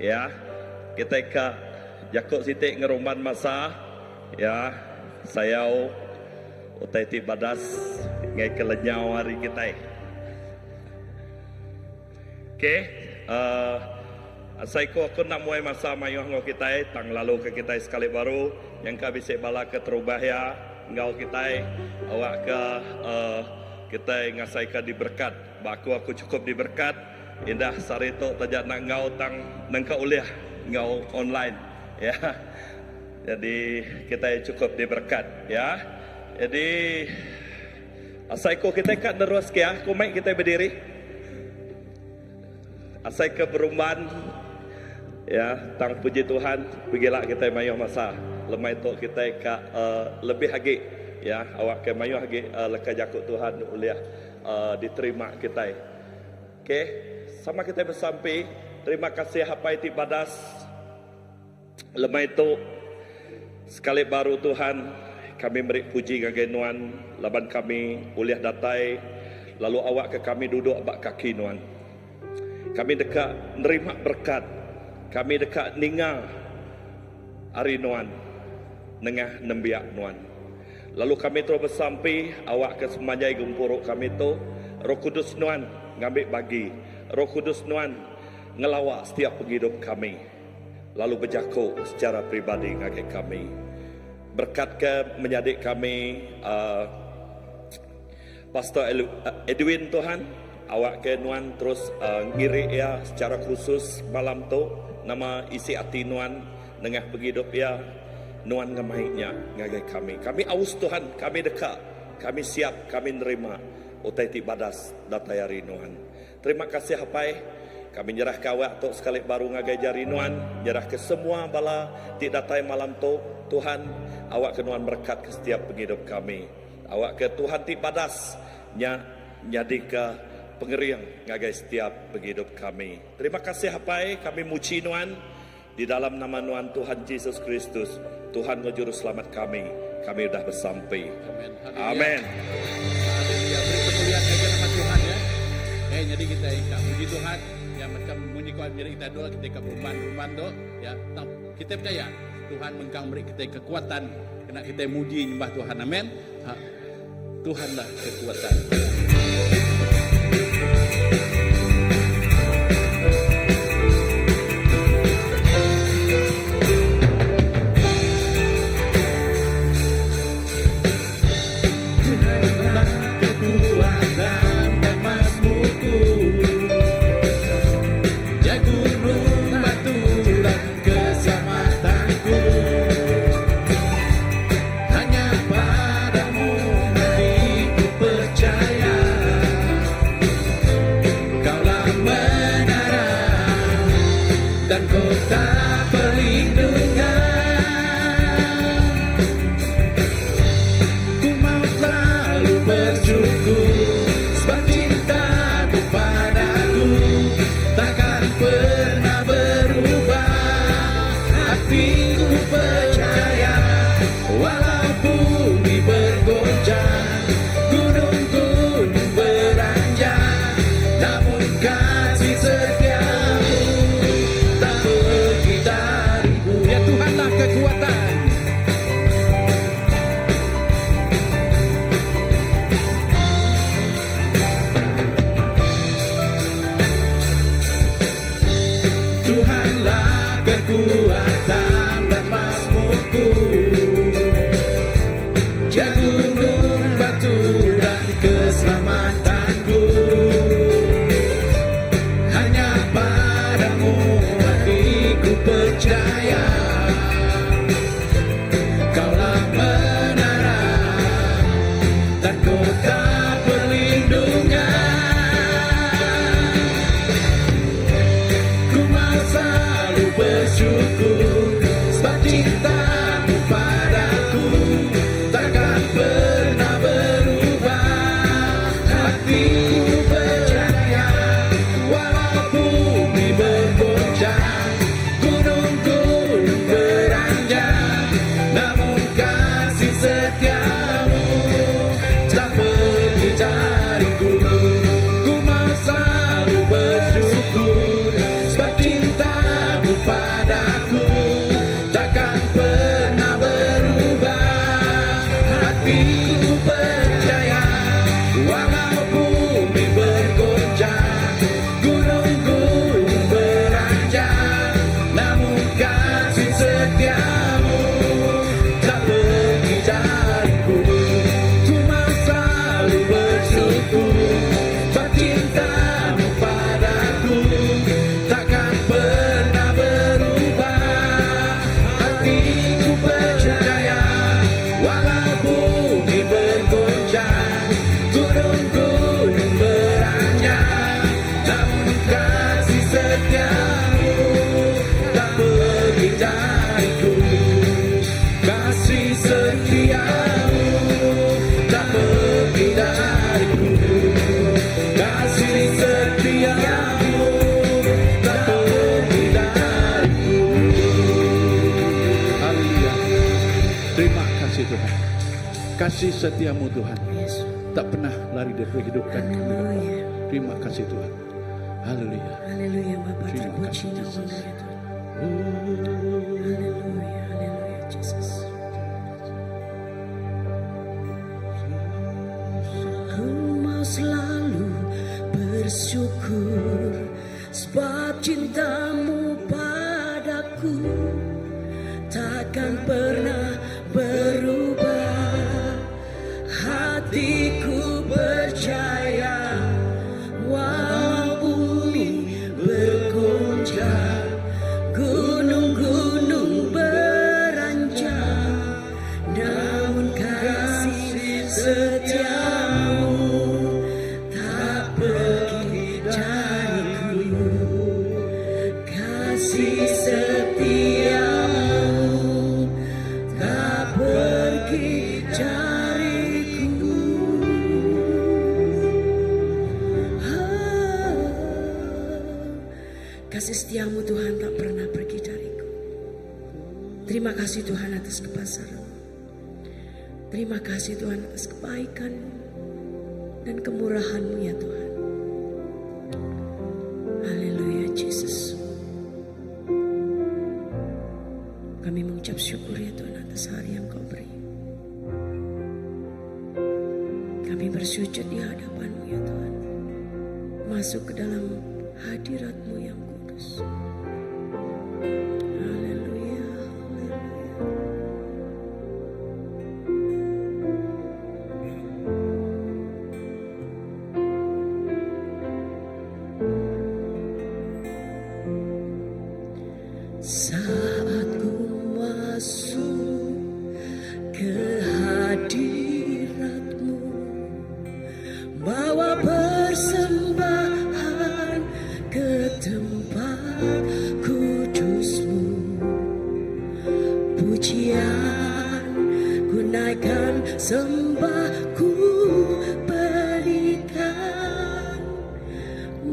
Ya. Kitai ka jaku siti ngerumban masa. Ya. Sayau utai ti badas ngai ke lenyau ari kitai. Okey, uhh asai ko aku enda muai masa mayuh enggau kitai tang lalu ke kitai sekali baru nyangka bisi bala ke terubah iya enggau kitai awak ke uhh kitai ngasai ka diberkat. Ba aku aku chukup diberkat indah sehari tu taja enda enggau tang nengka ulih enggau online ya. Jadi kitai chukup diberkat ya. Jadi asai ko kitai ka nerus ke aku mai kitai bediri. Asai ke berumban ya tang puji Tuhan pegila kitai mayuh masa lemai tu kitai ka uhh lebih agi ya awak ke mayuh agi uhh leka jaku Tuhan ulih uhh diterima kitai. Okey sama kitai besampi terima kasih apai ti badas. Lemai tu, sekali baru Tuhan, kami meri puji ngagai Nuan laban kami ulih datai lalu awakka kami duduk ba kaki Nuan. Kami deka nerima berekat, kami deka ninga ari Nuan nengah nembiak Nuan. Lalu kami terus besampi awakka semanjai gempuru kami tu, Roh Kudus Nuan ngambi bagi, Roh Kudus Nuan ngelawa setiap pengidup kami. Lalu bejaku secara peribadi ngagai kami. Berekatka menyadi kami uhh Pastor Edwin Tuhan, awakka nuan terus uhh ngiri iya secara khusus malam tu nama isi ati nuan nengah pengidup iya nuan ngemai nya ngagai kami. Kami aus Tuhan, kami deka, kami siap, kami nerima utai ti badas datai ari nuan. Terima kasih apai, kami nyerahka awak tu sekali baru ngagai jari nuan, nyerahka semua bala ti datai malam tu, Tuhan, awakka nuan merekatka setiap pengidup kami. Awakka Tuhan ti badas nya nyadika pengering ngagai setiap pengidup kami. Terima kasih apai, kami muji nuan. Di dalam nama nuan Tuhan Jesus Kristus, Tuhan enggau Juruselamat kami, kami udah besampi. Amen. Amen. Haleluya. Beri kemuliaan ngagai nama Tuhan ya. Eh nyadi kita ka muji Tuhan ya macam munyi ko menyadi kita doa kita ka berumban-rumban tu ya. Tang kita percaya Tuhan mengkang meri kita kekuatan kena kita muji nyembah Tuhan. Amen. Ha. Tuhanlah kekuatan. Tuhanlah kekuatan dan mazmurku. Dia gunung batu dan keselamatanku. Hanya padamu hatiku percaya. Kaulah menara dan kota perlindungan. Ku mau selalu bersyukur sebab cintamu padaku takkan pernah berubah. Hatiku percaya walau bumi bergoncang, gunung-gunung beranjak, namun kasih setiamu tak pergi dariku. Ya Tuhanlah kekuatan. Tuhanlah kekuatan dan mazmurku, Dia gunung batu dan keselamatanku. Hanya padamu hatiku percaya, Kaulah menara dan kota perlindungan. Ku mau selalu bersyukur sebab cintamu padaku takkan pernah berubah. Hatiku percaya walau bumi bergoncang, gunung-gunung beranjak, namun kasih setiamu tak pergi dariku. Ku mau selalu bersyukur sebab cintamu. Kasih setiamu Tuhan tak pernah lari dari kehidupan kami Bapa. Terima kasih Tuhan. Haleluya. Haleluya Bapa Terima terpuji kasih namamu Jesus. ya Tuhan. Haleluya, haleluya Jesus. Ku mau selalu bersyukur sebab cintamu padaku takkan pernah berubah. Hatiku percaya walau bumi bergoncang, gunung-gunung beranjak, namun kasih setiamu tak pergi dariku. Kasih setiamu tak pergi dariku. Ah, Kasih setiamu Tuhan tak pernah pergi dariku. Terima kasih Tuhan atas kebesaran. Terima kasih Tuhan atas kebaikan dan kemurahan-Mu ya Tuhan. Haleluya Jesus. Kami mengucap syukur ya Tuhan atas hari yang Kau beri. Kami bersujud di hadapan-Mu ya Tuhan. Masuk ke dalam hadirat-Mu yang kudus. Haleluya, haleluya. Saat ku masuk ke hadirat-Mu, bawa persembahan ke tempat kudus-Mu. Pujian ku naikkan, sembahku berikan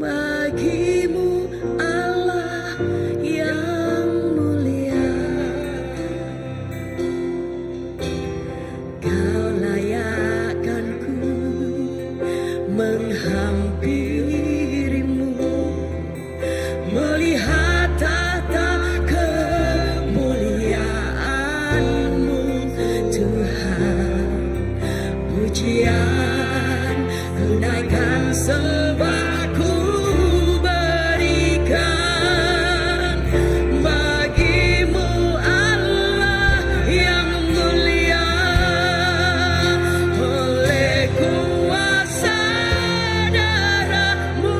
bagimu Allah yang mulia. Kau layakkan ku menghampirimu, melihat tahta kemuliaan-Mu Tuhan. Pujian ku naikkan, sembahku berikan bagimu Allah yang mulia. Oleh kuasa darah-Mu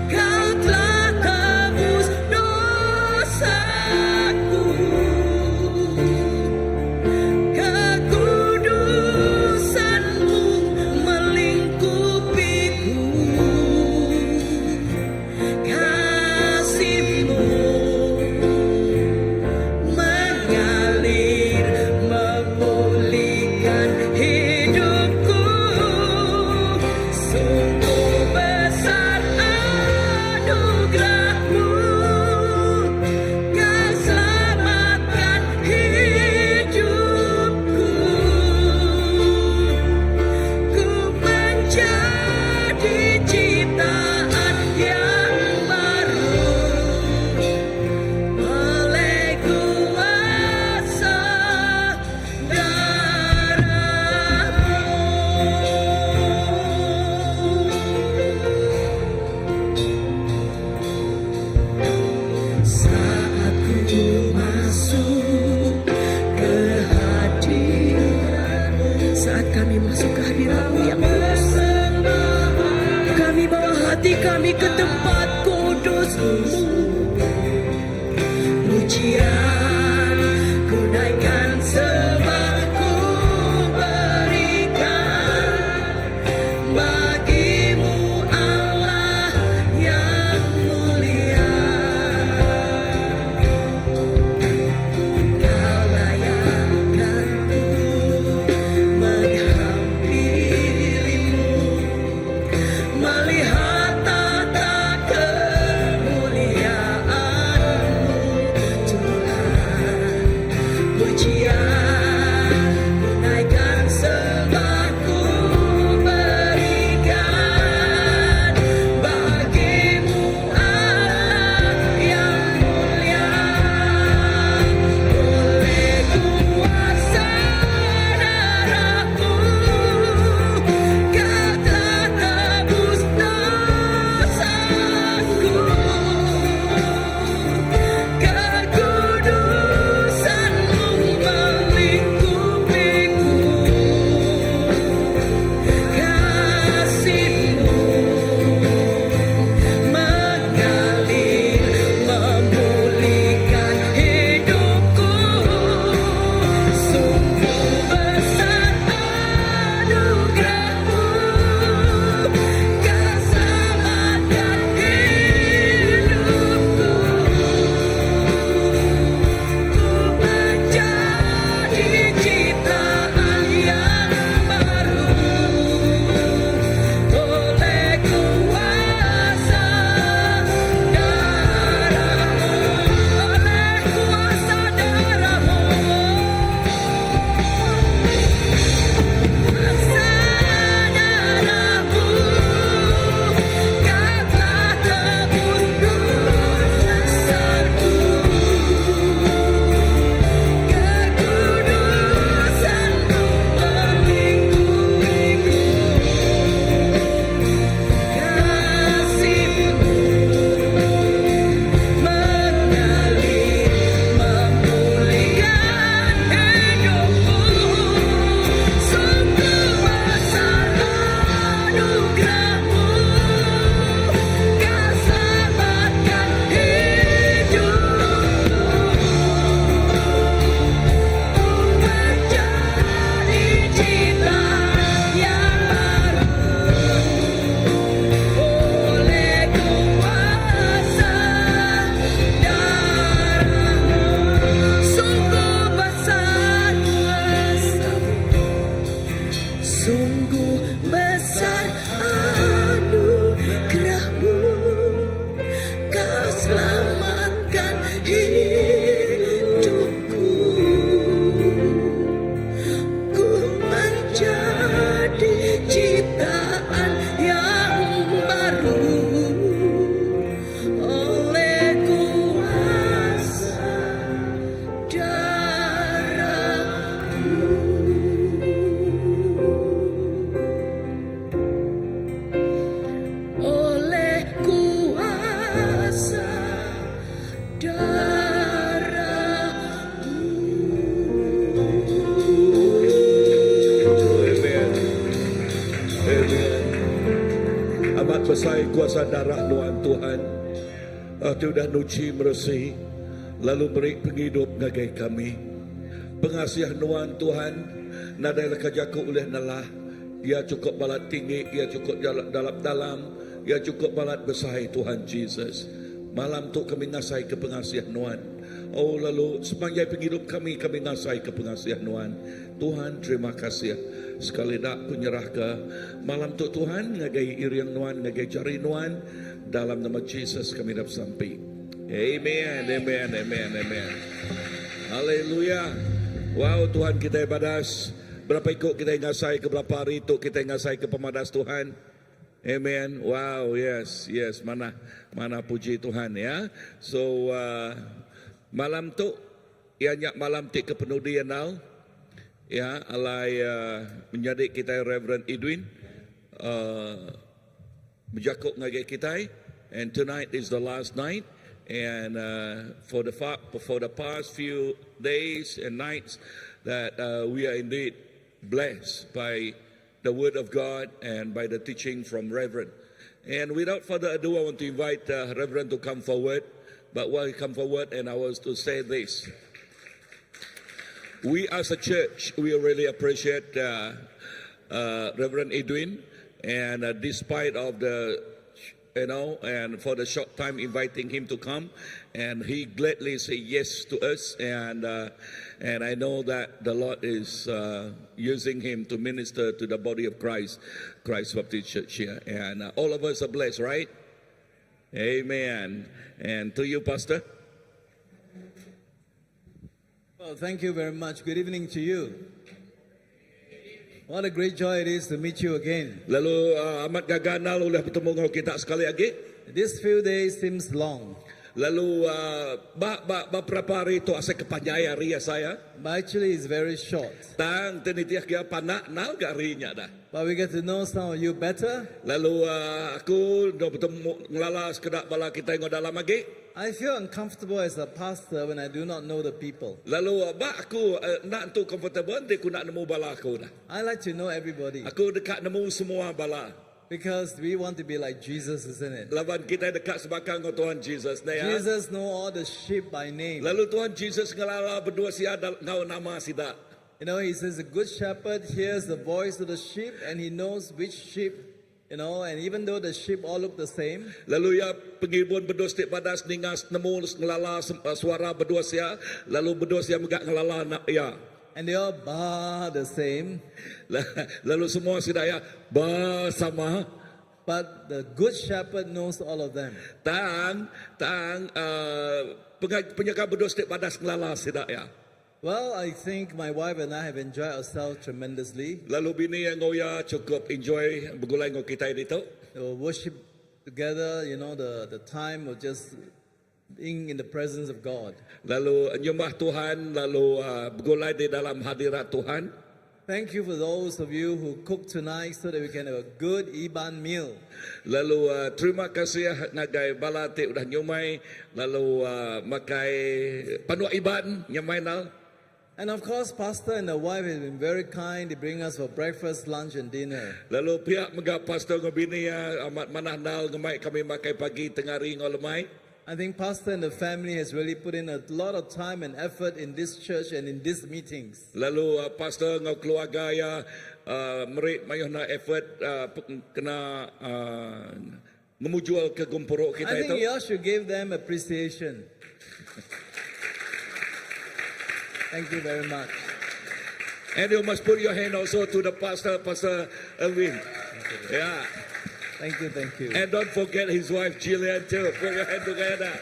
Kau telah tebus dosaku. Kekudusan-Mu melingkupiku. Kasih-Mu mengalir memulihkan hidupku. Sungguh besar anugerah-Mu, Kau selamatkan hidupku. Ku menjadi ciptaan yang baru oleh kuasa darah-Mu. Saat ku masuk ke hadirat-Mu, saat kami masuk ke hadirat-Mu yang kudus, kami bawa hati kami ke tempat kudus-Mu. Pujian ku naikkan, sembahku berikan bagimu Allah yang mulia. Kau layakkan ku menghampirimu, melihat tahta kemuliaan-Mu Tuhan. Selamatkan hidupku Ku menjadi ciptaan yang baru Oleh kuasa darahmu. Oleh kuasa darahmu. Amen. Amen. Amat besai kuasa darah nuan Tuhan. Ah, ti udah nuchi meresi lalu meri pengidup ngagai kami. Pengasih nuan Tuhan nadai leka jaku ulih nelah. Iya chukup balat tinggi, iya chukup dalam-dalam, iya chukup balat besai Tuhan Jesus. Malam tu kami ngasai ke pengasih nuan. Oh lalu sepanjai pengidup kami kami ngasai ke pengasih nuan. Tuhan terima kasih sekali da ku nyerah ke malam tu Tuhan ngagai iring nuan ngagai jari nuan dalam nama Jesus kami dah besampi. Amen amen amen amen. Haleluya. Wow Tuhan kitai badas. Berapa iku kitai ngasai ke berapa hari tu kitai ngasai ke pemadas Tuhan. Amen. Wow, yes, yes, manah, manah puji Tuhan ya. So uh, malam tu iya nya malam ti kepenudi andal ya alai uh, menyadi kitai Reverend Edwin uh, bejaku ngagai kitai and tonight is the last night and uh, for the for the past few days and nights that uh, we are indeed blessed by the word of God and by the teaching from Reverend. And without further ado, I want to invite uh, Reverend to come forward. But while he come forward, and I was to say this. We as a church, we really appreciate uh, uh, Reverend Edwin, and uh, despite of the and for the short time inviting him to come, and he gladly say yes to us, and and I know that the Lord is using him to minister to the body of Christ, Christ Baptist Church here, and all of us are blessed, right? Amen. And to you, Pastor. Well, thank you very much. Good evening to you. What a great joy it is to meet you again. Lalu amat gaga nal ulih betemu enggau kita sekali lagi. These few days seems long, Lalu ba ba beberapa hari tu asai kepanjai hari saya. but actually it's very short. Tang tenitiah kia panak nal ga hari nya dah. But we get to know some of you better. Lalu aku dah betemu ngelala sekeda bala kita yang dalam lagi. I feel uncomfortable as a pastor when I do not know the people. Lalu ba aku nak tu comfortable nanti aku nak nemu bala aku dah. I like to know everybody Aku dekat nemu semua bala. because we want to be like Jesus, isn't it? Laban kita dekat sebakang dengan Tuhan Jesus. Nah, ya. Jesus know all the sheep by name. Lalu Tuhan Jesus ngelala berdua sia ngau nama sida. He says the good shepherd hears the voice of the sheep and he knows which sheep, and even though the sheep all look the same, Lalu ya pengibun berdua setiap badas ningas nemu ngelala suara berdua sia. Lalu berdua sia megak ngelala nak ya. and they all ba the same, Lalu semua sida ya bersama. but the good shepherd knows all of them. Tang tang penyaga berdua setiap badas ngelala sida ya. Well, I think my wife and I have enjoyed ourselves tremendously. Lalu bini yang ngoya cukup enjoy bergulai ngau kita itu. We worship together, the time of just being in the presence of God. Lalu nyembah Tuhan, lalu bergulai di dalam hadirat Tuhan. Thank you for those of you who cooked tonight so that we can have a good Iban meal. Lalu terima kasih ngagai bala ti udah nyumai, lalu makai panuk Iban nyamai nal. And of course, Pastor and the wife have been very kind. They bring us for breakfast, lunch, and dinner. Lalu pihak mega pastor ngau bini ya amat manah nal ngemai kami makai pagi tengah hari ngau lemai. I think Pastor and the family has really put in a lot of time and effort in this church and in these meetings. Lalu pastor ngau keluarga ya merik mayuh na effort kena ngemujual ke gempuruk kita I think itu. you all should give them appreciation. Thank you very much. And you must put your hand also to the pastor, Pastor Erwin. Yeah. Thank you, thank you. And don't forget his wife Jillian too. Put your hand together.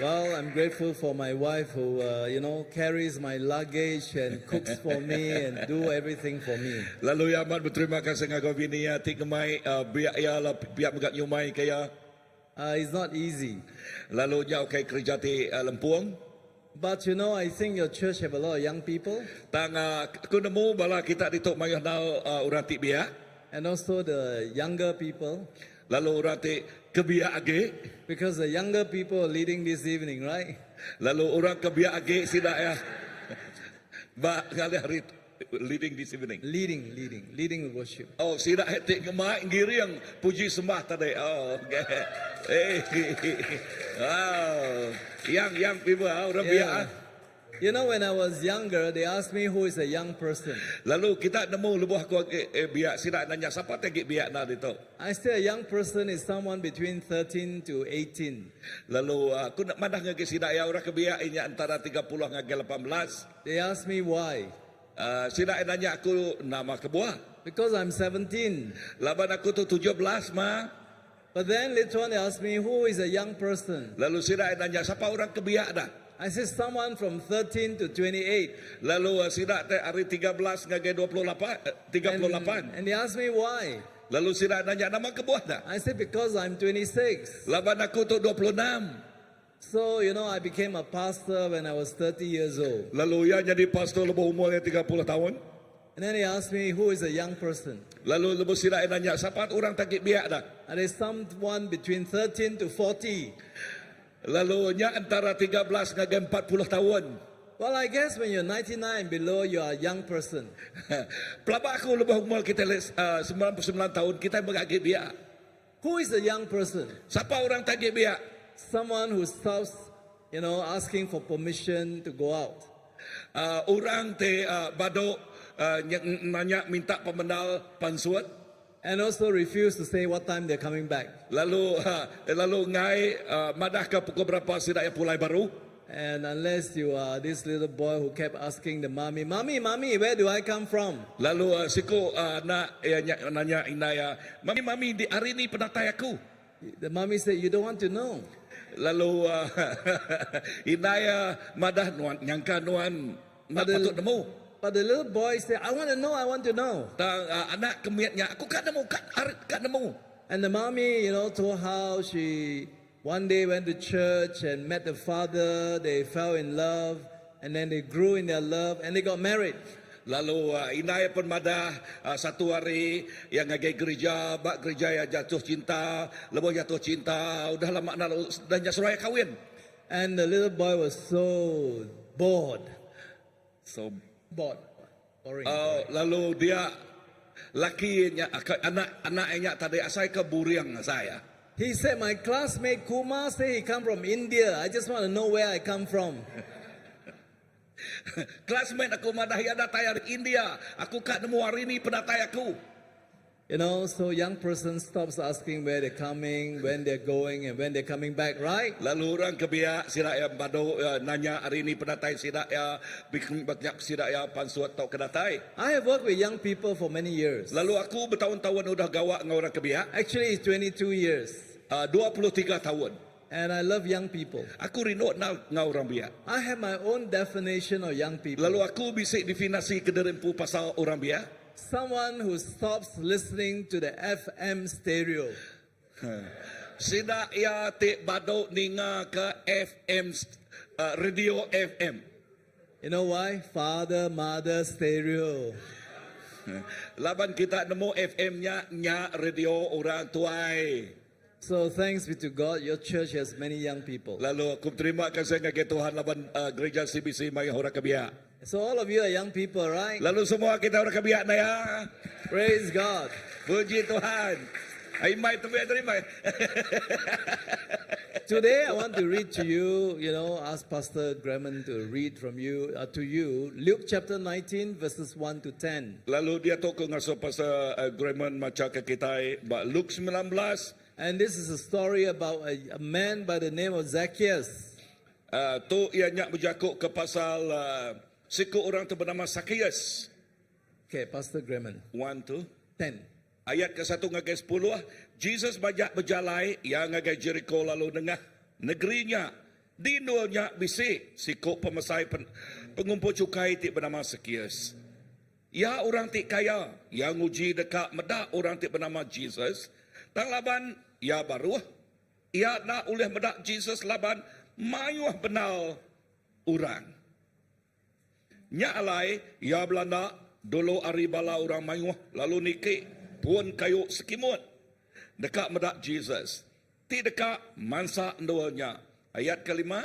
Well, I'm grateful for my wife who, uh, you know, carries my luggage and cooks for me and do everything for me. Lalu ya amat berterima kasih ngagai bini ya ti ngemai uh, biak ya la biak mega nyumai ke ya. Uh, it's not easy. Lalu nya ukai kerja ti uh, lempung. But you know, I think your church have a lot of young people. Tang uh, aku nemu bala kita ditu mayuh nau uh, orang ti biak. And also the younger people. Lalu orang ti ke biak agi. Because the younger people are leading this evening, right? Lalu orang ke biak agi sida ya. Ba ngalih hari leading this evening. Leading, leading, leading the worship. Oh, sida ti ngemai ngiring puji sembah tadi. Oh, okay. Hey. Wow. Young, young people, ah, orang biak. Yeah. Ah. You know, when I was younger, they asked me who is a young person. Lalu kita nemu lebuh aku agi eh, biak sida nanya sapa ti agi biak na ditu. I say a young person is someone between 13 to 18. Lalu ah, aku nak madah ngagai sida ya orang ke biak inya antara 30 ngagai 18. They asked me why. Uh, sida nanya aku nama kebuah. Because I'm 17. Laban aku tu 17 mah. But then later on they asked me who is a young person. Lalu sida nanya sapa orang ke biak dah. I said someone from 13 to 28. Lalu uh, sida te ari 13 ngagai 28, eh, 38. And, and they asked me why. Lalu sida nanya nama kebuah dah. I said because I'm 26. Laban aku tu 26. So, you know, I became a pastor when I was 30 years old. Lalu ia jadi pastor lebuh umurnya 30 tahun. And then he asked me who is a young person. Lalu lebuh sida nanya sapa orang ti agi biak dah. And it's someone between 13 to 40. Lalu nya antara 13 ngagai 40 tahun. Well, I guess when you're 99 below, you are a young person. Pelaba aku lebuh umur kita uh, 99 tahun kita agi biak. Who is a young person? Sapa orang ti agi biak? Someone who stops, you know, asking for permission to go out. Uh, orang ti uh, badu uh, nanya minta pemendar pansut. And also refuse to say what time they're coming back. Lalu uh, lalu ngai uh, madah ke pukul berapa sida ya pulai baru. And unless you are this little boy who kept asking the mommy, Mommy, Mommy, where do I come from? Lalu uh, siku uh, nak ya, nanya indai ya, Mami, mami, di hari ni penatai aku. The mommy said, You don't want to know. Lalu uh, indai ya, madah nuan nyangka nuan nak patut nemu. But the little boy said, I want to know, I want to know. Tang uh, anak kemiatnya, aku ka nemu, ka, ka nemu. And the mommy, you know, told how she one day went to church and met the father. They fell in love, and then they grew in their love, and they got married. Lalu uh, indai pun madah uh, satu hari yang ngagai gereja, bak gereja ya jatuh cinta, lebuh jatuh cinta, udah lama nak dan suraya kawin. And the little boy was so bored. So Bored. Boring. Uh, lalu dia laki nya anak anak nya tadi asai ke buriang saya. He said, My classmate Kumar say he come from India. I just want to know where I come from. Classmate aku madah ya datai ari India. Aku ka nemu hari ni penatai aku. You know, so young person stops asking where they're coming, when they're going, and when they're coming back, right? Lalu orang ke biak sida ya badu uh, nanya hari ni penatai sida ya bikin banyak sida ya pansut tau ke datai. I have worked with young people for many years. Lalu aku bertahun-tahun udah gawa dengan orang ke biak. Actually, it's 22 years. Uh, 23 tahun. And I love young people. Aku rindu nak ngau orang biak. I have my own definition of young people. Lalu aku bisa definasi kederempu pasal orang biak. Someone who stops listening to the FM stereo. Sida ia ti badu ninga ke FM uh, radio FM. You know why? Father, mother, stereo. Laban kita nemu FM-nya nya radio orang tuai. So thanks be to God, your church has many young people. Lalu aku terima kasih ngagai Tuhan laban uh, gereja CBC mai orang ke biak. So all of you are young people, right? Lalu semua kita orang ke biak na ya. Praise God. Puji Tuhan. Ai mai tu terima. Today I want to read to you, you know, ask Pastor Graham to read from you uh, to you Luke chapter 19 verses 1 to 10. Lalu dia tu ke ngasuh pasal uh, Graham maca ke kita ba Luke 19 And this is a story about a, a man by the name of Zacchaeus. Uh, tu ia nyak berjakuk ke pasal uh, siku orang tu bernama Zacchaeus. Okay, Pastor Graham. One, two. 10. Ayat kesatu ngagai sepuluh, Jesus majak bejalai, iya ngagai Jeriko lalu nengah negeri nya. Di endur nya bisi siku pemesai pengumpul chukai ti benama Sakius. Iya orang ti kaya, iya nguji deka meda orang ti benama Jesus, tang laban iya baruh, iya enda ulih meda Jesus laban mayuh bendar orang. Nya alai, iya belanda dulu ari bala orang mayuh lalu niki pun kayu sekimut deka meda Jesus ti deka mansa endur nya. Ayat kelima,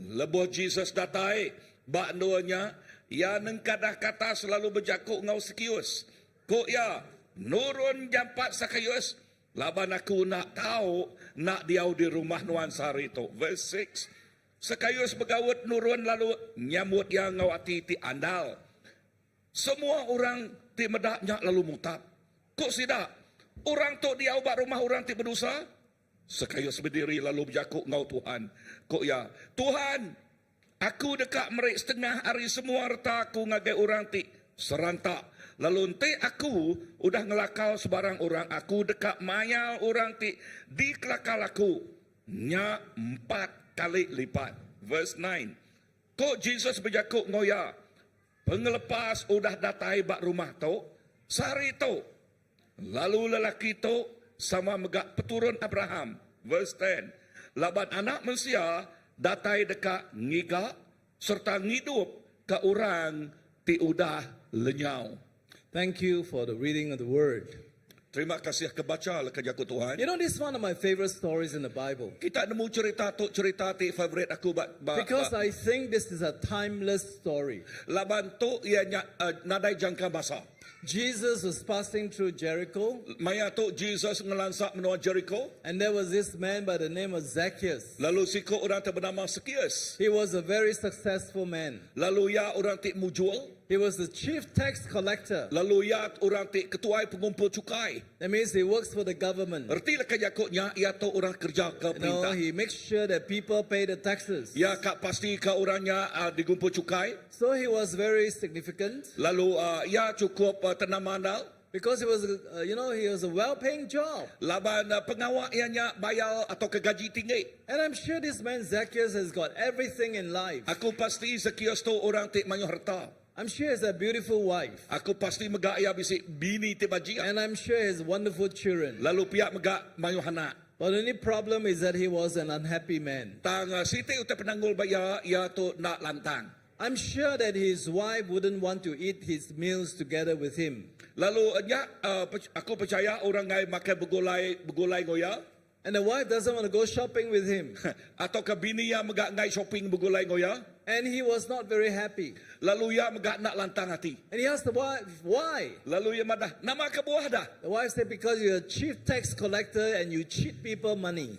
Lebuh Jesus datai ba endur nya, iya nengkadah ke atas lalu bejaku enggau Sakius. Ku iya, Nurun jampat Sakius, laban aku enda tau enda diau di rumah nuan sehari tu. Verse six, Sekayus begaut nurun lalu nyambut iya enggau ati ti andal. Semua orang ti meda nya lalu mutap. Ku sida, Orang tu diau ba rumah orang ti bedosa? Sekayus bediri lalu bejaku enggau Tuhan. Ku iya, Tuhan, aku deka meri setengah ari semua reta aku ngagai orang ti seranta, lalu enti aku udah ngelakal sebarang orang, aku deka mayar orang ti dikelakal aku. Nya empat kali lipat. Verse nine, Ku Jesus bejaku enggau iya, Pengelepas udah datai ba rumah tu sehari tu, lalu lelaki tu sama mega peturun Abraham. Verse ten, Laban Anak Mensia datai deka ngiga sereta ngidupka orang ti udah lenyau. Thank you for the reading of the word. Terima kasih ke bacha leka jaku Tuhan. You know, this is one of my favorite stories in the Bible. Kita nemu cerita tu cerita ti favorite aku ba ba. Because I think this is a timeless story. Laban tu iya nya uh, nadai jangka masa. Jesus was passing through Jericho. Maya tu Jesus ngelansa menua Jericho. And there was this man by the name of Zacchaeus. Lalu siku orang ti benama Zacchaeus. He was a very successful man. Lalu iya orang ti mujur. He was the chief tax collector. Lalu iya orang ti ketuai pengumpul chukai. That means he works for the government. Reti leka jaku nya, iya tu orang kereja ke perintah. You know, he makes sure that people pay the taxes. Iya ka pasti ka orang nya digumpul chukai. So he was very significant. Lalu iya chukup tenama andal. Because he was, you know, he was a well-paying job. Laban pengawa iya nya bayar atau ke gaji tinggi. And I'm sure this man Zacchaeus has got everything in life. Aku pasti Zacchaeus tu orang ti mayuh reta. I'm sure he has a beautiful wife. Aku pasti mega iya bisi bini ti bajik. And I'm sure he has wonderful children. Lalu pia mega mayuh anak. But the only problem is that he was an unhappy man. Tang siti utai penanggul ba iya, iya tu enda lantang. I'm sure that his wife wouldn't want to eat his meals together with him. Lalu nya aku pechaya orang enggai makai begulai begulai enggau iya. And the wife doesn't want to go shopping with him. Atauka bini iya mega enggai shopping begulai enggau iya. And he was not very happy. Lalu iya mega enda lantang ati. And he asked the wife, why? Lalu iya madah, Nama kebuah dah? The wife said, because you're a chief tax collector and you cheat people money.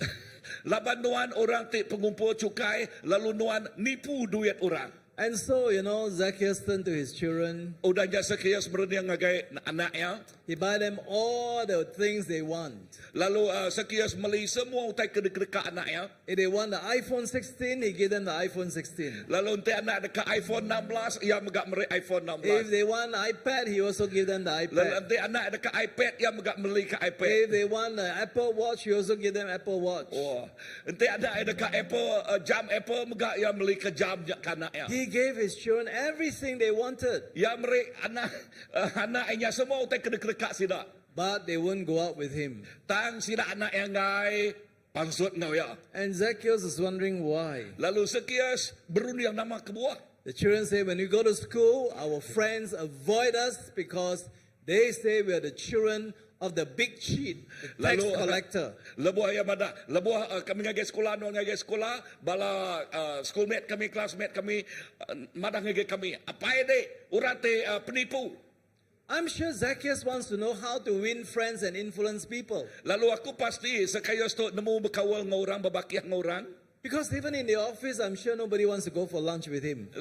Laban nuan orang ti pengumpul chukai lalu nuan nipu duit orang. And so, you know, Zacchaeus turned to his children. Udah nya Zacchaeus merening ngagai anak iya. He buy them all the things they want. Lalu Zacchaeus meli semua utai ke dikedeka anak iya. If they want the iPhone 16, he give them the iPhone 16. Lalu enti anak deka iPhone 16, iya mega meri iPhone 16. If they want iPad, he also give them the iPad. Lalu enti anak deka iPad, iya mega meli ka iPad. If they want the Apple Watch, he also give them Apple Watch. Oh. Enti anak iya deka Apple uh, jam Apple mega iya meli ka jam nya ka anak iya. He gave his children everything they wanted. Iya meri anak uh, anak iya semua utai ke dikedeka sida. But they wouldn't go out with him. Tang sida anak iya enggai pansut enggau iya. And Zacchaeus was wondering why. Lalu Zacchaeus berunding nama kebuah. The children say when we go to school, our friends avoid us because they say we are the children of the big cheat, the tax Lalu collector. lebuh iya madah, lebuh kami ngagai sekula endur ngagai sekula, bala schoolmate kami, classmate kami madah ngagai kami, apai dek orang ti penipu. I'm sure Zacchaeus wants to know how to win friends and influence people. Lalu aku pasti Zacchaeus tu nemu bekaul enggau orang, bebakih enggau orang. Because even in the office, I'm sure nobody wants to go for lunch with him.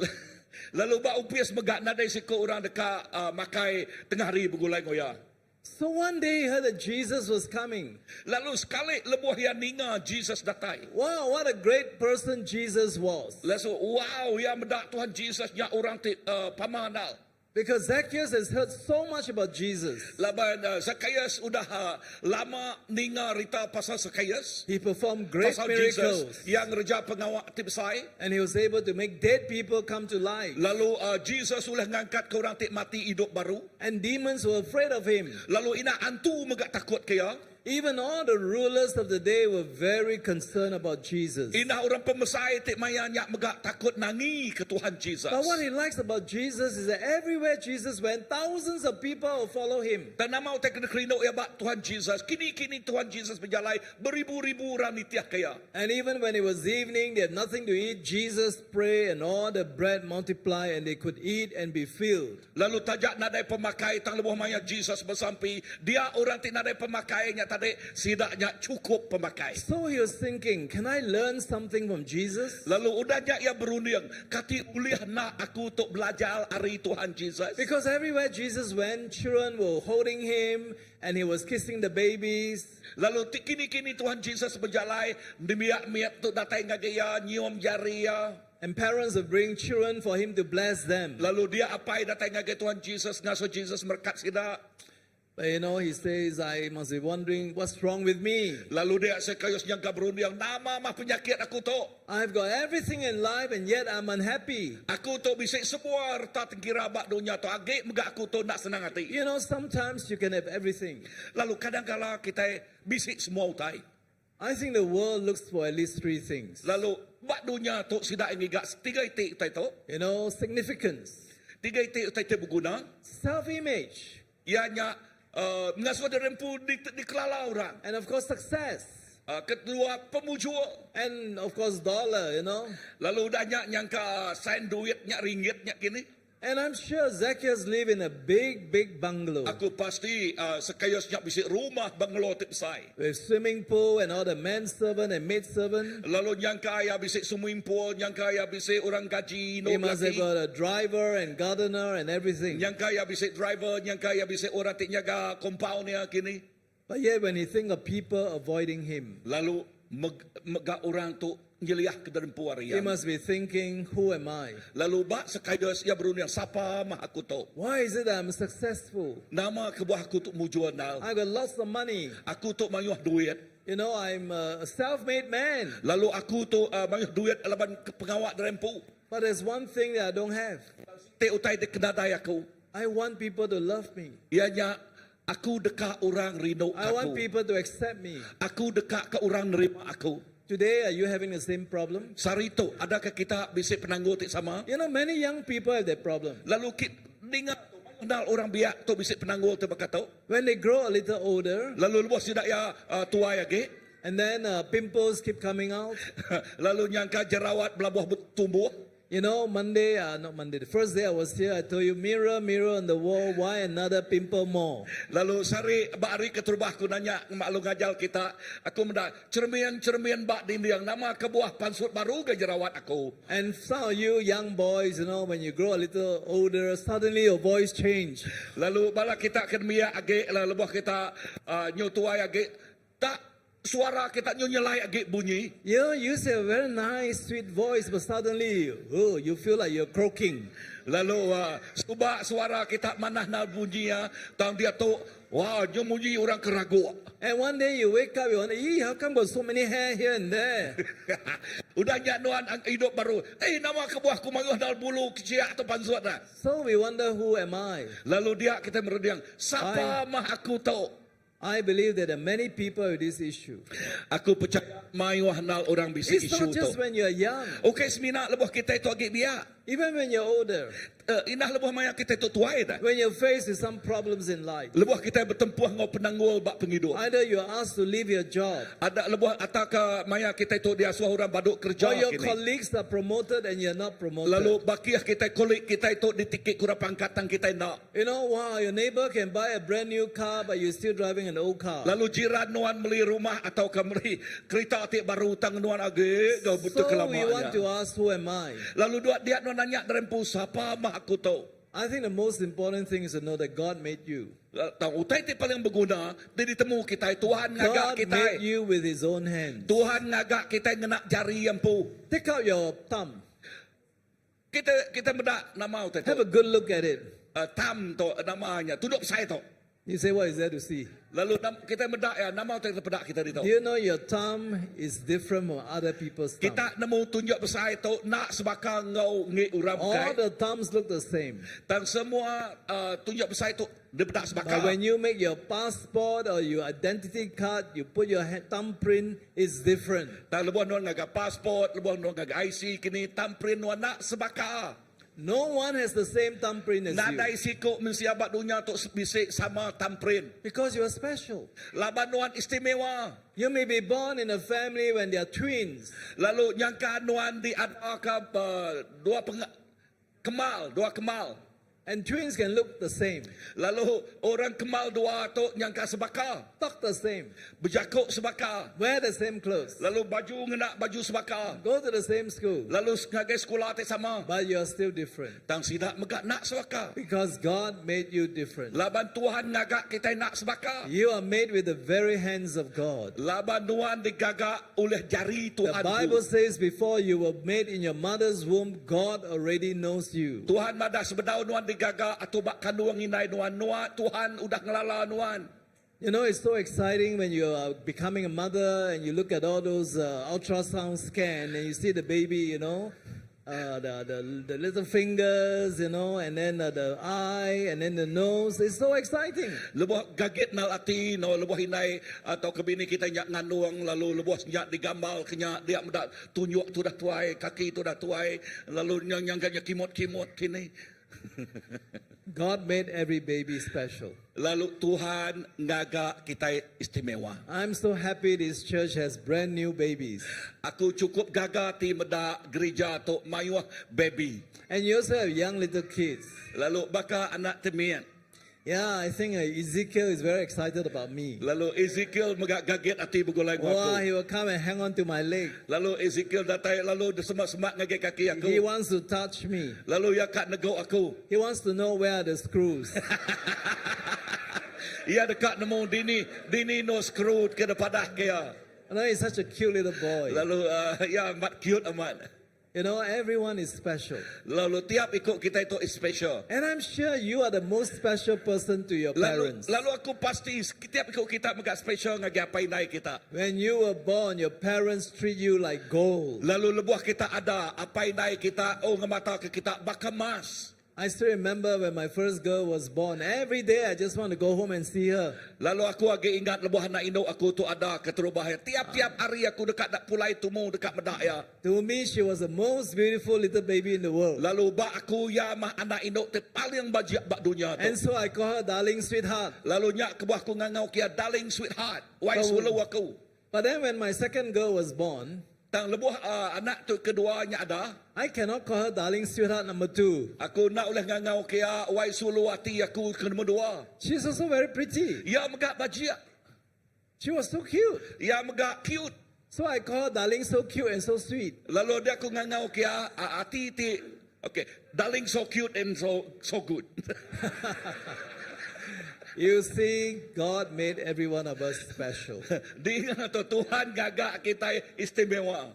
Lalu ba opis mega nadai siku orang deka makai tengah hari begulai enggau iya. So one day he heard that Jesus was coming. Lalu sekali lebuh iya ninga Jesus datai. Wow, what a great person Jesus was. Lalu wow, iya meda Tuhan Jesus nya orang ti pama andal. Because Zacchaeus has heard so much about Jesus. Laban Zacchaeus udah lama ninga rita pasal Zacchaeus. He performed great pasal miracles. Jesus iya ngereja pengawa ti besai. And he was able to make dead people come to life. Lalu Jesus ulih ngangkatka orang ti mati idup baru. And demons were afraid of him. Lalu indah antu mega takut ke iya. Even all the rulers of the day were very concerned about Jesus. Indah orang pemesai ti maya nya mega takut nangi ke Tuhan Jesus. But what he likes about Jesus is that everywhere Jesus went, thousands of people will follow him. Tang nama utai ke dikerindu iya ba Tuhan Jesus, kini-kini Tuhan Jesus bejalai beribu-ribu orang nitihka iya. And even when it was evening, they had nothing to eat, Jesus prayed and all the bread multiplied and they could eat and be filled. Lalu taja nadai pemakai tang lebuh maya Jesus besampi, dia orang ti nadai pemakai nya tadi sida nya chukup pemakai. So he was thinking, can I learn something from Jesus? Lalu udah nya iya berunding, kati ulih enda aku tu belajar ari Tuhan Jesus? Because everywhere Jesus went, children were holding him and he was kissing the babies. Lalu ti kini-kini Tuhan Jesus bejalai, nembiak mit tu datai ngagai iya nyium jari iya. And parents would bring children for him to bless them. Lalu dia apai datai ngagai Tuhan Jesus ngasuh Jesus merekat sida. But you know, he says, I must be wondering what's wrong with me. Lalu dia Zacchaeus nyangka berunding, nama mah penyakit aku tu? I've got everything in life and yet I'm unhappy. Aku tu bisi semua reta tengkira ba dunya tu agi mega aku tu enda senang ati. You know, sometimes you can have everything. Lalu kadang-kala kitai bisi semua utai. I think the world looks for at least thre things. Lalu ba dunya tu sida ngiga tiga iti utai tu. You know, significance. Tiga iti utai ti beguna. Self-image. Iya nya uh, ngasuh diri empu dikelala orang. And of course success. Uh, kedua pemujur. And of course dollar, you know. Lalu udah nya nyangka sain duit nya ringgit nya kini. And I'm sure Zacchaeus live in a big, big bungalow. Aku pasti uh, Zacchaeus nya bisi rumah bungalow ti besai. With swimming pool and all the men servant and maid servant. Lalu nyangka iya bisi swimming pool, nyangka iya bisi orang gaji He must have got a driver and gardener and everything. Nyangka iya bisi driver, nyangka iya bisi orang ti nyaga compound iya kini. But yet when he think of people avoiding him. Lalu mega orang tu nyeliah ke derempu ari iya. He must be thinking, who am I? Lalu ba Zacchaeus iya berunding, sapa mah aku tu? Why is it that I'm successful? Nama kebuah aku tu mujur endal? I got lots of money. Aku tu mayuh duit. You know, I'm a self-made man. Lalu aku tu mayuh duit laban pengawa derempu. But there's one thing that I don't have. Ti utai dikenadai aku. I want people to love me. Iya nya aku deka orang rindu I want aku. people to accept me. Aku deka ke orang nerima aku. Today, are you having the same problem? Sehari tu, adakah kita bisi penanggul ti sama? You know, many young people have that problem. Lalu ki ninga tu, mayuh endal orang biak tu bisi penanggul ti baka tu. When they grow a little older, Lalu lebuh sida iya uh, tuai agi, and then uh, pimples keep coming out. lalu nyangka jerawat belabuh betumbuh. You know, Monday, uh, not Monday, the first day I was here, I told you, mirror, mirror on the wall, why another pimple more? Lalu sehari ba hari keterubah aku nanya malu ngajar kita, aku meda cermin-cermin ba dinding nama kebuah pansut baru ga jerawat aku. And some of you young boys, you know, when you grow a little older, suddenly your voice change. Lalu bala kita ke nembiak agi lebuh kita uh, nyu tuai agi tak Suara kita nyu nyelai agi bunyi. You used to have a very nice sweet voice but suddenly oh you feel like you're croaking. Lalu suba suara kita manah nal bunyi iya tang diatu wah nyu munyi orang ke raguk. And one day you wake up you wonder ee how come got so many hair here and there. Udah nya nuan idup baru eh nama kebuah ku mayuh nal bulu keciak tu pansut dah. So we wonder who am I. Lalu dia kita mereding sapa mah aku tu. I believe that there are many people with this issue. Aku pechaya mayuh endal orang bisi It's isu not just tu. when you're young. Ukai semina lebuh kitai tu agi biak. Even when you're older. Indah lebuh maya kitai tu tuai dah. When you're faced with some problems in life. Lebuh kitai betempuh enggau penanggul ba pengidup. Either you're asked to leave your job. Ada lebuh ataka maya kitai tu diasuh orang badu kereja Or your kini. colleagues are promoted and you're not promoted. Lalu bakih kitai kolik kitai tu ditiki kurang pangkat tang kitai enda. You know, wow, your neighbor can buy a brand new car but you still driving an old car. Lalu jiran nuan meli rumah atauka meli kerita ti baru tang nuan agi ga betul So kelama we want nya. to ask, who am I? Lalu dua dia nuan nanya diri empu sapa mah aku tu. I think the most important thing is to know that God made you. Tang utai ti paling beguna ti ditemu kitai Tuhan ngaga God kitai. made you with his own hands. Tuhan ngaga kitai ngena jari iya empu. Take out your thumb. Kita kita meda nama utai tu. Have a good look at it. Thumb tu nama nya tunduk besai tu. You say what is there to see? Lalu kita meda iya nama utai tepeda kita ditu. Do you know your thumb is different from other people's thumb? Kita nemu tunjuk besai tu enda sebaka enggau ngi orang All bukai. the thumbs look the same. Tang semua tunjuk besai tu dipeda sebaka. But when you make your passport or your identity card, you put your thumbprint, it's different. Tang lebuh nuan ngaga passport, lebuh nuan ngaga IC kini thumbprint nuan enda sebaka. No one has the same thumbprint as you. Nadai siku mensia ba dunya tu bisi sama thumbprint. Because you are special. Laban nuan istimewa. You may be born in a family when they are twins. Lalu nyangka nuan diadaka dua peng kemal, dua kemal. And twins can look the same. Lalu orang kemal dua tu nyangka sebaka. Talk the same. Bejaku sebaka. Wear the same clothes. Lalu baju ngena baju sebaka. Go to the same school. Lalu ngagai sekula ti sama. But you are still different. Tang sida mega enda sebaka. Because God made you different. Laban Tuhan ngaga kitai enda sebaka. You are made with the very hands of God. Laban nuan digaga ulih jari The Tuhan Bible empu. says before you were made in your mother's womb, God already knows you. Tuhan madah sebedau nuan digaga atu ba kandung indai nuan, nuan Tuhan udah ngelala nuan. You know, it's so exciting when you are becoming a mother and you look at all those uh, ultrasound scan and you see the baby, you know, uh, the, the, the little fingers, you know, and then uh, the eye and then the nose. It's so exciting. Lebuh gagit nal ati no lebuh indai atau ke bini kita nya ngandung lalu lebuh nya digambal ke nya dia meda tunjuk tudah tuai, kaki tudah tuai lalu nya nyangka nya kimut-kimut kini. God made every baby special. Lalu Tuhan ngaga kitai istimewa. I'm so happy this church has brand new babies. Aku chukup gaga ti meda gerija tu mayuh baby. And you also have young little kids. Lalu baka anak ti mit. Yeah, I think uh, Ezekiel is very excited about me. Lalu Ezekiel mega gagit ati begulai enggau Wah, aku. he will come and hang on to my leg. Lalu Ezekiel datai lalu semak-semak ngagai kaki aku. He wants to touch me. Lalu iya ka negu aku. He wants to know where are the screws. Iya deka nemu dini dini no screw ke depadah ke iya. You know, he's such a cute little boy. Lalu uh, iya amat cute amat. You know, everyone is special. Lalu tiap iku kitai tu is special. And I'm sure you are the most special person to your Lalu, parents. lalu aku pasti tiap iku kita mega special ngagai apai indai kita. When you were born, your parents treat you like gold. Lalu lebuh kita ada, apai indai kita oh ngemata ke kita baka mas. I still remember when my first girl was born. Every day I just want to go home and see her. Lalu aku agi ingat lebuh anak indu aku tu ada keterubah iya. Tiap-tiap hari aku deka da pulai tumu deka meda iya. To me, she was the most beautiful little baby in the world. Lalu ba aku iya mah anak indu ti paling bajik ba dunya tu. And so I call her darling sweetheart. Lalu nya kebuah aku ngangau ke iya darling sweetheart, wai sulu aku. But then when my second girl was born, Tang lebuh anak tu kedua nya ada, I cannot call her darling sweetheart number two. Aku enda ulih ngangau ke iya wai sulu ati aku ke nombor dua. She's also very pretty. Iya mega bajik. She was so cute. Iya mega cute. So I call her darling so cute and so sweet. Lalu dia aku ngangau ke iya ati ti okay, darling so cute and so so good. You see, God made every one of us special. Dinga tu Tuhan ngaga kitai istimewa.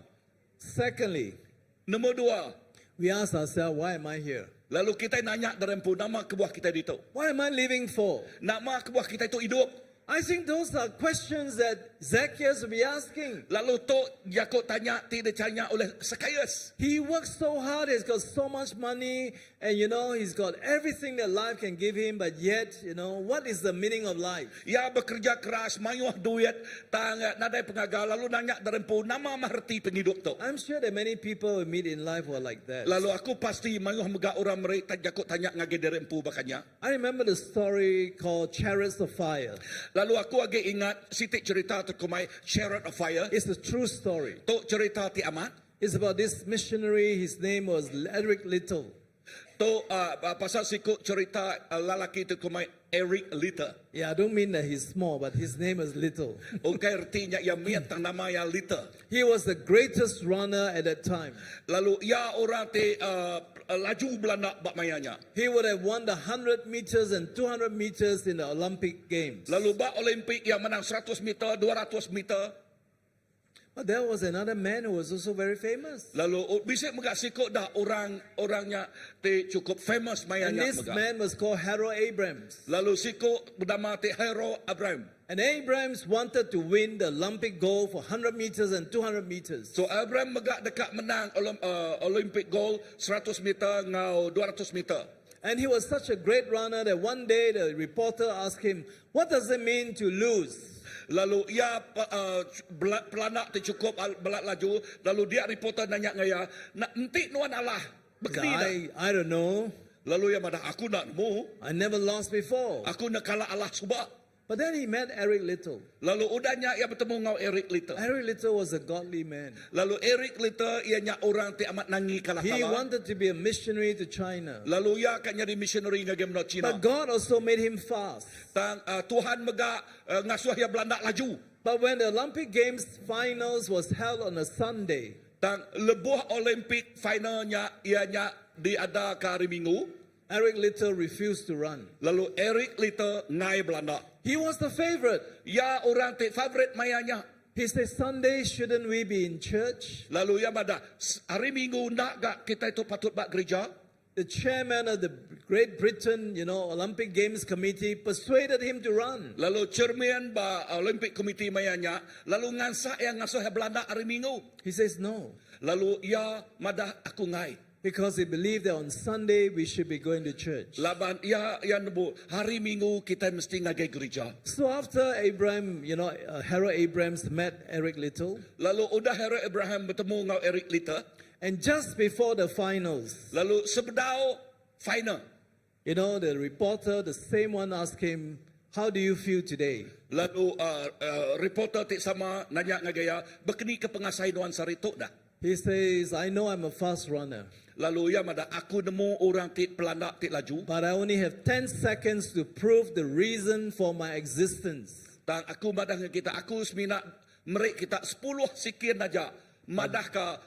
Secondly, Nombor dua, we ask ourselves, why am I here? Lalu kitai nanya diri empu nama kebuah kitai ditu. What am I living for? Nama kebuah kitai tu idup. I think those are questions that Zacchaeus will be asking. Lalu tu jaku tanya ti ditanya oleh Zacchaeus. He works so hard, he's got so much money, and you know, he's got everything that life can give him, but yet, you know, what is the meaning of life? Iya bekerja keras, mayuh duit, tang nadai pengaga, lalu nanya diri empu nama mah reti pengidup tu. I'm sure that many people we meet in life were like that. Lalu aku pasti mayuh mega orang meri jaku tanya ngagai diri empu baka nya. I remember the story called Chariots of Fire. Lalu aku agi ingat siti cherita ti kumbai Chariot of Fire. It's a true story. Tu cherita ti amat. It's about this missionary, his name was Eric Liddell. Tu uh, pasal siku cherita uh, lalaki ti kumbai Eric Liddell. Yeah, I don't mean that he's small, but his name is Little. Ukai reti nya iya mit tang nama iya Little. He was the greatest runner at that time. Lalu iya orang ti uh, laju belanda ba maya nya. He would have won the 100 meters and 200 meters in the Olympic Games. Lalu ba Olimpik iya menang 100 meter, 200 meter. But there was another man who was also very famous. Lalu bisi mega siku da orang orang nya ti cukup famous maya And nya this mega. man was called Harold Abrams. Lalu siku benama ti Harold Abrams. And Abrams wanted to win the Olympic gold for 100 meters and 200 meters. So Abrams mega deka menang Olympic gold 100 meter enggau 200 meter. And he was such a great runner that one day the reporter asked him, What does it mean to lose? Lalu iya pelanak ti chukup belat laju, lalu dia reporter nanya ngagai iya, Na enti nuan alah, bekeni dah. I don't know. Lalu iya madah, Aku enda nemu. I never lost before. Aku enda kala alah suba. But then he met Eric Liddell. Lalu udah nya iya betemu enggau Eric Liddell. Eric Liddell was a godly man. Lalu Eric Liddell iya nya orang ti amat nangi ke Allah He Taala. wanted to be a missionary to China. Lalu iya ka nyadi missionary ngagai menua China. But God also made him fast. Tang Tuhan mega ngasuh iya belanda laju. But when the Olympic Games finals was held on a Sunday, Tang lebuh Olympic final nya iya nya diada ka hari Minggu, Eric Liddell refused to run. Lalu Eric Liddell ngai belanda. He was the favorite. Iya orang ti favorite maya nya. He said, Sunday, shouldn't we be in church? Lalu iya madah, hari Minggu enda ga kitai tu patut ba gereja? The chairman of the Great Britain, Olympic Games Committee persuaded him to run. Lalu chairman ba Olympic Committee maya nya, lalu ngansak iya ngasuh iya belanda hari Minggu. He says no. Lalu iya madah aku ngai. Because he believed that on Sunday we should be going to church. Laban iya iya nemu hari Minggu kitai mesti ngagai gereja. So after Abraham, you know, Harold Abrams met Eric Liddell. Lalu udah Harold Abraham betemu enggau Eric Liddell. And just before the finals, Lalu sebedau final, the reporter, the same one asked him, How do you feel today? Lalu reporter ti sama nanya ngagai iya, Bekeni ke pengasai nuan sehari tu dah? He says, I know I'm a fast runner. Lalu iya madah, Aku nemu orang ti pelanda ti laju. But I only have 10 seconds to prove the reason for my existence. Tang aku madah ngagai kita, aku semina meri kita 10 sikin aja madah ka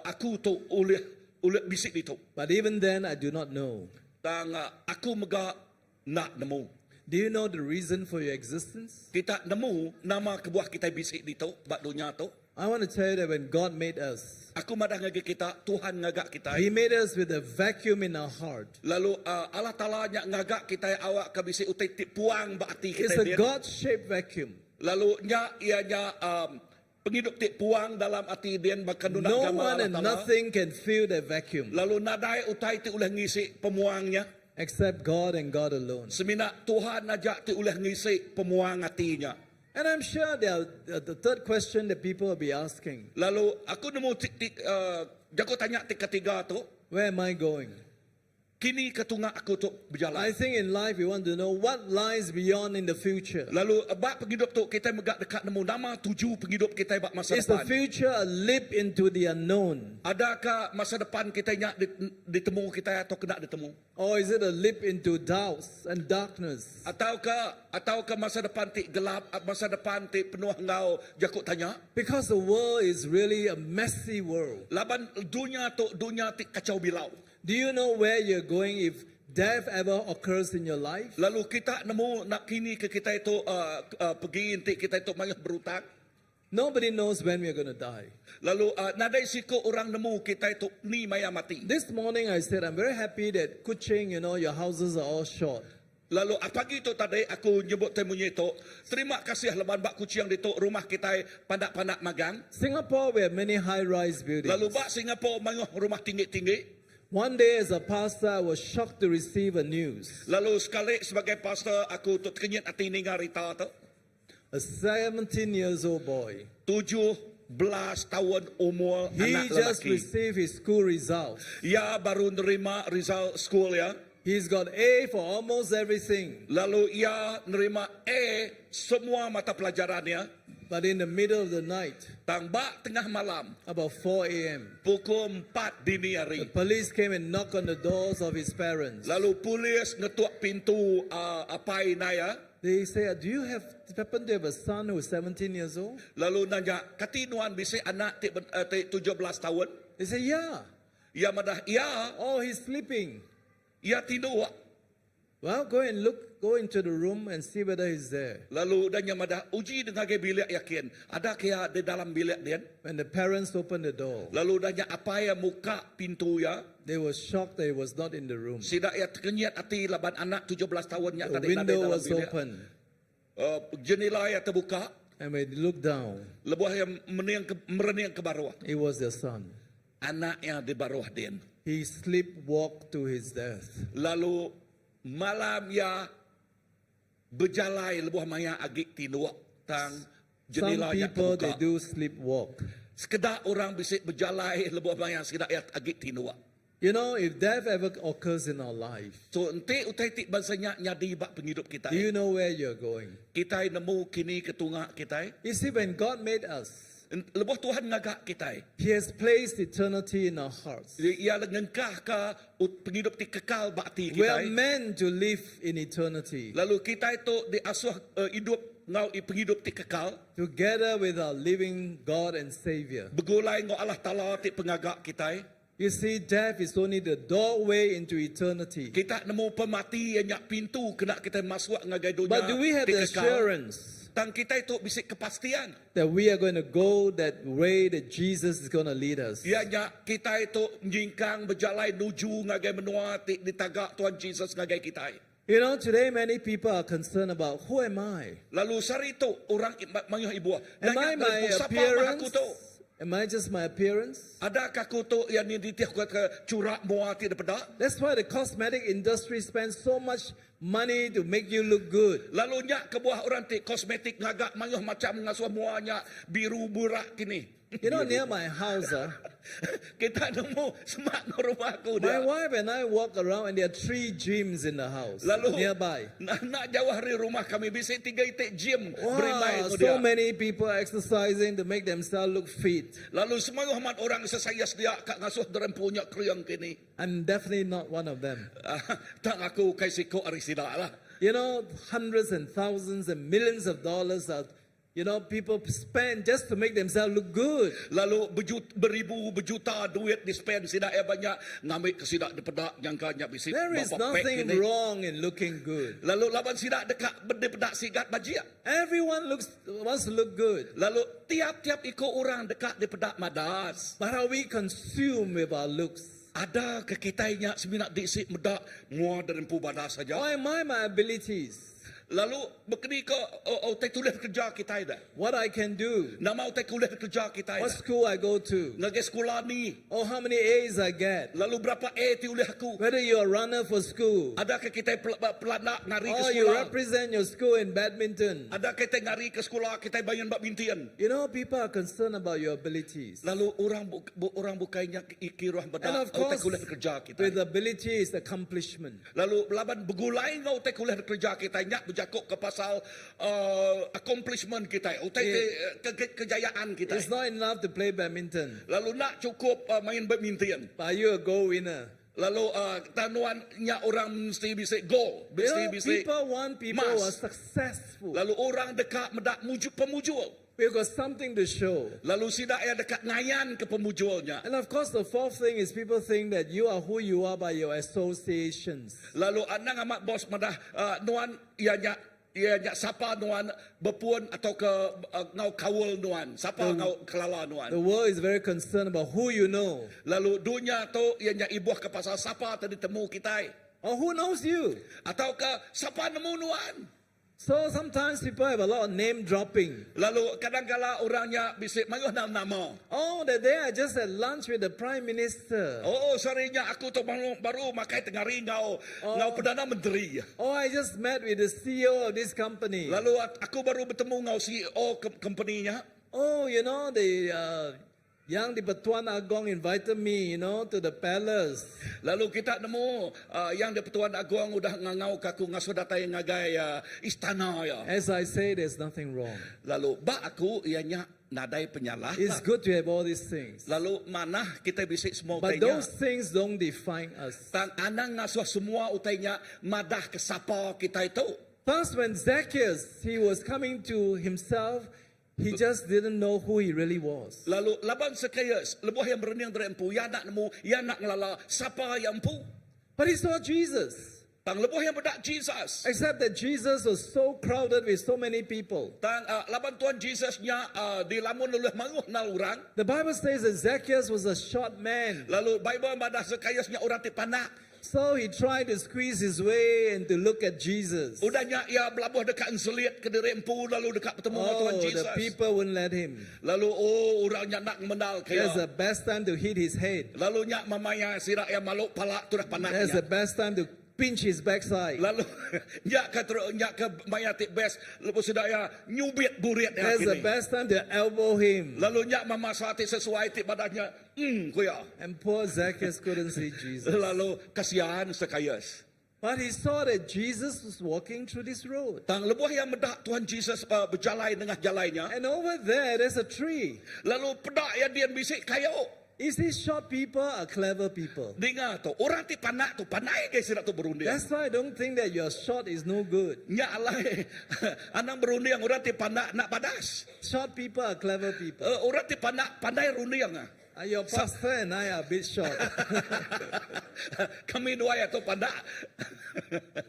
aku tu ulih ulih bisi ditu. But even then, I do not know. Tang aku mega enda nemu. Do you know the reason for your existence? Kita nemu nama kebuah kitai bisi ditu ba dunya tu. I want to tell you that when God made us, Aku madah ngagai kita, Tuhan ngaga kitai. He made us with a vacuum in our heart. Lalu Allah Taala nya ngaga kitai awak ke bisi utai ti puang ba ati It's kitai a din. God-shaped vacuum. Lalu nya iya nya um, pengidup ti puang dalam ati din baka nunda No gamal one Allah and Taala. nothing can fill that vacuum. Lalu nadai utai ti ulih ngisi pemuang nya. Except God and God alone. Semina Tuhan aja ti ulih ngisi pemuang ati nya. And I'm sure there are, the third question that people will be asking. Lalu aku nemu ti, ti, jaku tanya ti ketiga tu. Where am I going? Kini ke tunga aku tu bejalai. I think in life we want to know what lies beyond in the future. Lalu ba pengidup tu kitai mega deka nemu nama tuju pengidup kitai ba masa Is the depan. future a leap into the unknown? Adakah masa depan kitai nya ditemu kitai atau kena ditemu? Or is it a leap into doubts and darkness? Ataukah ataukah masa depan ti gelap, masa depan ti penuh enggau jaku tanya? Because the world is really a messy world. Laban dunya tu dunya ti kacau bilau. Do you know where you're going if death ever occurs in your life? Lalu kita nemu nak kini ke kita itu pergi enti kita itu mayuh berutang. Nobody knows when we're going to die. Lalu nadai siku orang nemu kita itu ni maya mati. This morning I said I'm very happy that Kuching, your houses are all short. Lalu pagi tu tadi aku nyebut temu munyi tu, terima kasih laban ba Kuching ditu rumah kita pandak-pandak magang. Singapore, we have many high-rise buildings. Lalu ba Singapore mayuh rumah tinggi-tinggi. One day as a pastor, I was shocked to receive a news. Lalu sekali sebagai pastor, aku tu terkenyit ati ninga rita tu. A 17 years old boy. 17 tahun umur He anak just lelaki. received his school results. Ia baru nerima result school ya. He's got A for almost everything. Lalu ia nerima A semua mata pelajarannya. But in the middle of the night, Tang ba tengah malam, about 4 a.m., pukul 4 dini hari. the police came and knocked on the doors of his parents. Lalu polis ngetuk pintu apai naya. They say, do you happen to have a son who is 17 years old? Lalu nanya, kati nuan bisi anak ti, ti 17 tahun? They say, yeah. Ia madah, ya. Oh, he's sleeping. Ia tidur. Well, go and look, go into the room and see whether he's there. Lalu udah nya madah uji ngagai bilik yakin. Ada ke ya di dalam bilik dia? When the parents opened the door, Lalu udah nya apa ya muka pintu ya? they were shocked that he was not in the room. Sidak ya terkenyit hati laban anak 17 tahunnya The tadi nadai window dalam was bilik. open, Jendela ya terbuka. and when they looked down, Lebuh yang meniang ke, merening ke baruah. it was their son. Anaknya di baruah din. He sleepwalked to his death. Lalu malam ya berjalai lebuh maya agi tinduk tang Some jendela ya people they terbuka. do sleepwalk. Sekedar orang bisa berjalai lebuh maya sekedar ya agi tinduk. You know, if death ever occurs in our life, So enti utai ti bansanya nyadi bak penghidup kita. do you know where you're going? Kita nemu kini ketunga kita. You see, when God made us, Lebuh Tuhan ngagak kita. He has placed eternity in our hearts. Ia ngengkah ke penghidup ti kekal bakti We are kita. meant to live in eternity Lalu kita itu diasuh hidup ngau i penghidup ti kekal. together with our living God and Savior. Begulai ngau Allah Ta'ala ti pengagak kita. You see, death is only the doorway into eternity. Kita nemu pemati yang nyak pintu kena kita masuk ngagai dunia But do we have ti the kekal. assurance Tang kita itu bisa kepastian. that we are going to go that way that Jesus is going to lead us? Ya nyak kita itu nyingkang berjalai nuju ngagai menua ti ditagak Tuhan Jesus ngagai kita. You know, today many people are concerned about who am I? Lalu sari itu orang mayuh ibu. Am I Nanya my ke siapa mah aku appearance? tu? Am I just my appearance? Adakah aku tu yang ni ditih ke curak mua ti depedak? That's why the cosmetic industry spends so much money to make you look good. Lalu nyak kebuah orang ti kosmetik ngagak mayuh macam ngasuh muanya biru burak kini. You know, near my house, Kita nemu semak ke rumah aku my dia. wife and I walk around and there are three gyms in the house Lalu nearby. Nak, nak jauh dari rumah kami bisa tiga itik gym berimai Wow, tu so dia. many people exercising to make themselves look fit. Lalu semua amat orang sesayas dia kak ngasuh derempunya kriang kini. I'm definitely not one of them. Ah, tak aku kai siko ari sida lah. You know, hundreds and thousands and millions of dollars are, you know, people spend just to make themselves look good. Lalu berjut, beribu berjuta duit di spend sida eh banyak ngambil ke sida depedak jangka nyak bisi There is berapa pack nothing kini. wrong in looking good. Lalu laban sida dekat depedak sigat bajia. Everyone looks wants to look good. Lalu tiap-tiap ikut orang dekat depedak madas. But are we consumed with our looks? Ada ke kita nyak seminat diksi medak mua dan empu badas saja. Why am I my abilities? Lalu berkeni ke oh, oh, tai tulis kerja kita dah. What I can do? Nama utai kuliah kerja kita What dah. school I go to? Ngagai sekolah ni. Or how many A's I get? Lalu berapa A ti ulih aku? Whether you're a runner for school Adakah kita pelanak ngari ke or you sekolah? represent your school in badminton. Adakah kita ngari ke sekolah kita bayan badminton? You know, people are concerned about your abilities. Lalu orang bu, bu, orang bukainya ikiruh And bedak of utai course, kuliah kerja kita. with ability is accomplishment. Lalu laban begulai ngau utai kuliah kerja kita nyak berjakuk ke pasal accomplishment kita, utai Yeah. ke, ke, ke, kejayaan kita. It's not enough to play badminton. Lalu nak cukup main badminton. But are you a goal winner? Lalu tanuan nya orang mesti bisa goal, You mesti know, bisa. people want people who are mas. successful. Lalu orang dekat medak muju pemujul. We've got something to show. Lalu sidak yang dekat ngayan ke pemujulnya. And of course, the fourth thing is people think that you are who you are by your associations. Lalu anang amat bos madah nuan ia nya ia nya sapa nuan berpuan atau ke ngau kawal nuan, sapa ngau kelala nuan. The world is very concerned about who you know Lalu dunia tu ia nya ibuah ke pasal sapa tadi temu kita or who knows you. atau ke sapa nemu nuan. So sometimes people have a lot of name dropping. Lalu kadang-kala orangnya bisik mayuh nama nama. Oh, that day I just had lunch with the prime minister. Oh, sorry-nya aku tu baru, baru makai tengah hari ngau oh. ngau perdana menteri. Oh, I just met with the CEO of this company. Lalu aku baru bertemu ngau CEO ke company-nya. Oh, you know, the Yang di-Pertuan Agong invited me, you know, to the palace. Lalu kita nemu yang di Pertuan Agong udah ngangau ke aku ngasuh datai ngagai istana ya. As I say, there's nothing wrong. Lalu bak aku ianya nadai penyalah. It's good to have all these things. Lalu mana kita bisik semua But utainya. those things don't define us. Tang anang ngasuh semua utainya madah ke sapa kita itu. Thus, when Zacchaeus, he was coming to himself, he just didn't know who he really was. Lalu laban sekaya lebuh yang berening dari empu, ya nak nemu, ya nak ngelala, siapa yang empu. But he saw Jesus. Tang lebuh iya meda Jesus. Except that Jesus was so crowded with so many people. Tang laban Tuan Jesus nya dilamun ulih mayuh enggau orang. The Bible says that Zacchaeus was a short man. Lalu Bible madah Zacchaeus nya orang ti pandak. So he tried to squeeze his way and to look at Jesus. Udah nya iya belabuh deka enselit ke diri empu lalu deka betemu enggau Tuan Oh, Jesus. the people wouldn't let him. Lalu oh orang nya enda ngemendal ke iya. That's the best time to hit his head. Lalu nya memaya sida iya malu pala tudah pandak That's nya. the best time to pinch his backside. Lalu nya ke nya ke maya ti best lebuh sida iya nyubit burit iya That's the kini. best time to elbow him. Lalu nya masa ti sesuai ti badah nya mm ku iya. And poor Zacchaeus couldn't see Jesus. Lalu kasihan Zacchaeus. But he saw that Jesus was walking through this road. Tang lebuh iya meda Tuhan Jesus bejalai nengah jalai nya. And over there, there's a tree. Lalu peda iya dian bisi kayu. You see, short people are clever people. Dinga tu, orang ti pandak tu pandai agi sida tu berunding. That's why I don't think that your short is no good. Nya alai anang berunding orang ti pandak enda badas. Short people are clever people. Orang ti pandak pandai runding. Your pastor and I are a bit short. Kami duai atu pandak.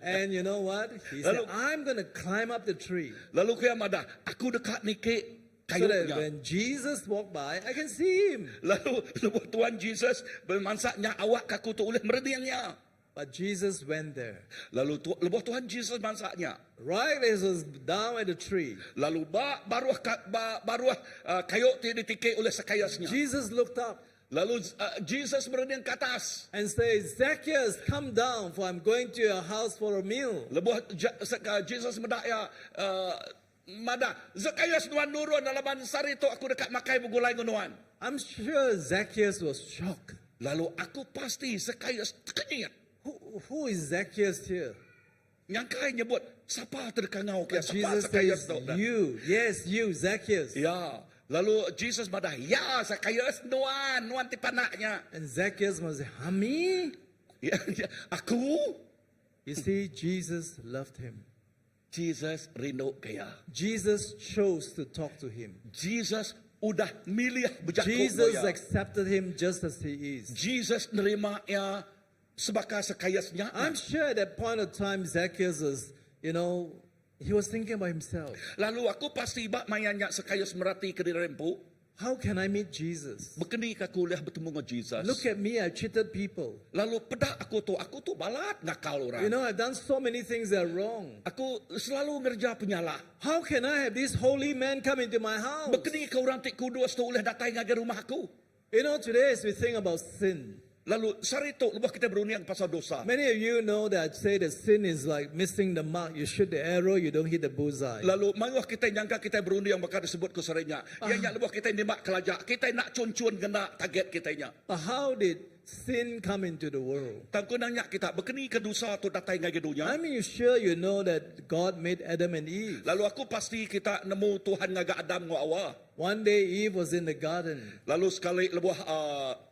And you know what? He said, Lalu, I'm going to climb up the tree. Lalu ku iya madah, aku deka niki So kayu that nya. when Jesus walked by, I can see him. Lalu lebuh Tuan Jesus bemansa nya awak ka aku tu ulih merening iya. But Jesus went there. Lalu tu, lebuh Tuhan Jesus mansa nya. Right as he was down at the tree. Lalu ba baruh ka, ba baruh uh, kayu ti ditiki oleh Zacchaeus nya. Jesus looked up. Lalu uh, Jesus merening ke atas. And say, Zacchaeus, come down, for I'm going to your house for a meal. Lebuh Jesus meda iya uh, madah, Zacchaeus nuan nurun laban sehari tu aku deka makai begulai enggau nuan. I'm sure Zacchaeus was shocked. Lalu aku pasti Zacchaeus tekenyit. Who, who is Zacchaeus here? Nyangka iya nyebut, Sapa ti deka ngau ke? But Sapa Jesus Zacchaeus says, tu? You, yes, you, Zacchaeus. Ya. Lalu Jesus madah, Ya, Zacchaeus, nuan, nuan ti panak nya. And Zacchaeus must say, Ha me? Ya, ya, aku? You see, Jesus loved him. Jesus rindu ke iya. Jesus chose to talk to him. Jesus udah milih bejaku enggau Jesus iya. accepted him just as he is. Jesus nerima iya sebaka Zacchaeus nya. I'm sure at that point of time, Zacchaeus was, you know, he was thinking about himself. Lalu aku pasti ba maya nya Zacchaeus merati ke diri empu. How can I meet Jesus? Baka ni ka aku ulih betemu enggau Jesus? Look at me, I cheated people. Lalu peda aku tu, aku tu balat ngakal orang. You know, I've done so many things that are wrong. Aku selalu ngereja penyalah. How can I have this holy man come into my house? Baka ni ka orang ti kudus tu ulih datai ngagai rumah aku? You know, today as we think about sin, Lalu sehari tu lebuh kitai berunding pasal dosa. Many of you know that say that sin is like missing the mark. You shoot the arrow, you don't hit the bullseye. Lalu mayuh kitai nyangka kitai berunding baka disebut ku sehari nya. Iya nya lebuh kitai nimbak kelaja, kitai enda chun-chun ngena target kitai nya. But how did sin come into the world? Tang ku nanya kita, baka ni ke dosa tu datai ngagai dunya? I mean, you sure you know that God made Adam and Eve. Lalu aku pasti kita nemu Tuhan ngaga Adam enggau Awa. One day Eve was in the garden. Lalu sekali lebuh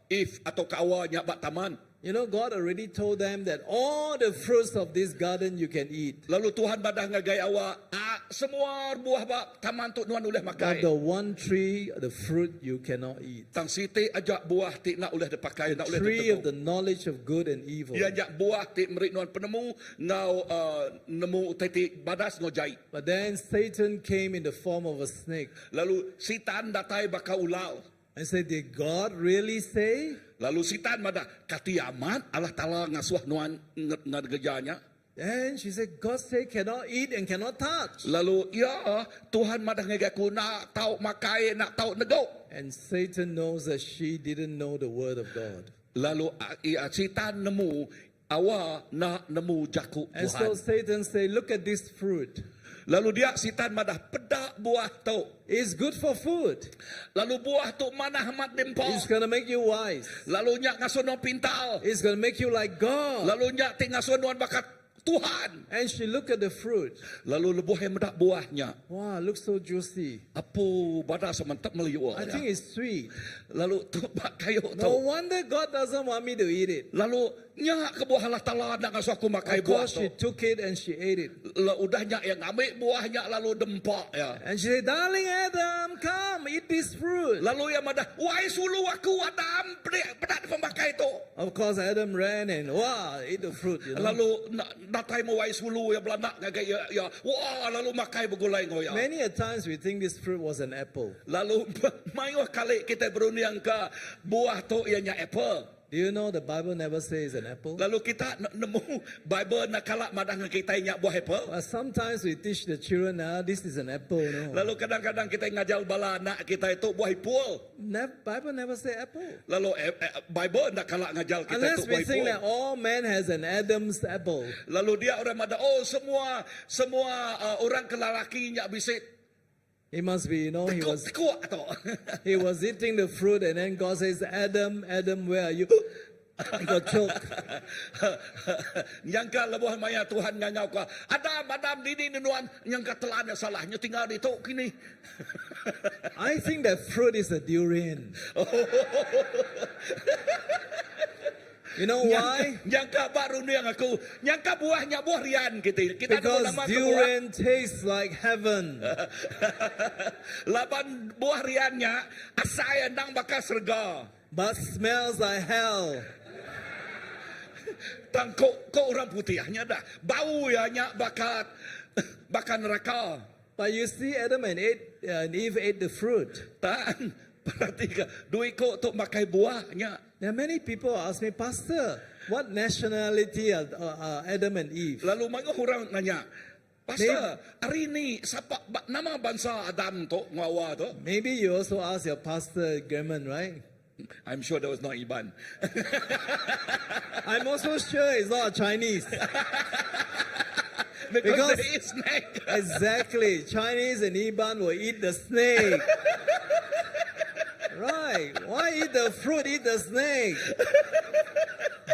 Eve atau ke Awa nya ba taman. You know God already told them that all the fruits of this garden you can eat. Lalu Tuhan madah ngagai Awa, ah, semua buah ba taman tu nuan ulih makai. But the one tree, the fruit you cannot eat. Tang siti aja buah ti enda ulih dipakai, enda ulih Tree of ditebu. the knowledge of good and evil. Iya nya buah ti meri nuan penemu enggau uh, nemu utai ti badas enggau jai. But then Satan came in the form of a snake. Lalu Sitan datai baka ular. And say, did God really say? Lalu Sitan madah, Kati amat Allah Taala ngasuh nuan ngereja nya? Then she said, God say cannot eat and cannot touch. Lalu iya, Tuhan madah ngagai aku enda tau makai, enda tau negu. And Satan knows that she didn't know the word of God. Lalu iya, Sitan nemu Awa enda nemu jaku And so Tuhan. Satan say, look at this fruit. Lalu dia Sitan madah, peda buah tu. It's good for food. Lalu buah tu manah amat dempa. It's gonna make you wise. Lalu nya ngasuh nuan pintar. It's gonna make you like God. Lalu nya ti ngasuh nuan baka Tuhan. And she look at the fruit. Lalu lebuh iya meda buah nya. Wow, looks so juicy. Apu badas mantap meliur. I think it's sweet. Lalu tu ba kayu tu. No wonder God doesn't want me to eat it. Lalu nya kebuah Allah Taala enda ngasuh aku makai Of buah course tu. she took it and she ate it. Lalu udah nya iya ngambi buah nya lalu dempa iya. And she said, Darling Adam, come eat this fruit. Lalu iya madah, Wai sulu aku Adam, peda peda pemakai tu. Of course, Adam ran and wow, ate the fruit. You know? Lalu datai muai sulu iya belanda ngagai iya, iya wah lalu makai begulai enggau iya. Many a times we think this fruit was an apple. Lalu mayuh kali kitai berundingka buah tu iya nya apple. Do you know the Bible never says an apple? Lalu kita nemu Bible enda kala madah ngagai kitai nya buah apple. But sometimes we teach the children, ah, this is an apple, no. Lalu kadang-kadang kitai ngajar bala anak kitai tu buah ipul. Ne- Bible never say apple. Lalu eh, eh, Bible enda kala ngajar kitai Unless tu buah we think ipul. that all man has an Adam's apple. Lalu dia orang madah, oh semua semua uh, orang ke lelaki nya bisi He must be, you know, he tekuk was tekuk tu. he was eating the fruit and then God says, Adam, Adam, where are you? He got choked. Nyangka lebuh maya Tuhan ngangau ka, Adam, Adam, dini ne nuan? Nyangka telan iya salah nya tinggal ditu kini. I think that fruit is a durian. You know why? Nyangka ba runding aku, nyangka buah nya buah rian kiti. Kita nemu Because nama kebuah. durian tastes like heaven. Laban buah rian nya asai endang baka serega. But smells like hell. Tang ko ko orang putih nya dah bau iya nya baka baka neraka. But you see Adam and ate, uh, and Eve ate the fruit. Tang peratika dua iko tu makai buah nya. There are many people ask me, Pastor, what nationality are, uh, are Adam and Eve? Lalu mayuh orang nanya, Pastor, ari ni sapa ba, nama bansa Adam tu enggau Awa tu? Maybe you also ask your pastor, German, right? I'm sure that was not Iban. I'm also sure it's not Chinese. Because, Because they eat snake. Exactly. Chinese and Iban will eat the snake. Right. Why eat the fruit, eat the snake?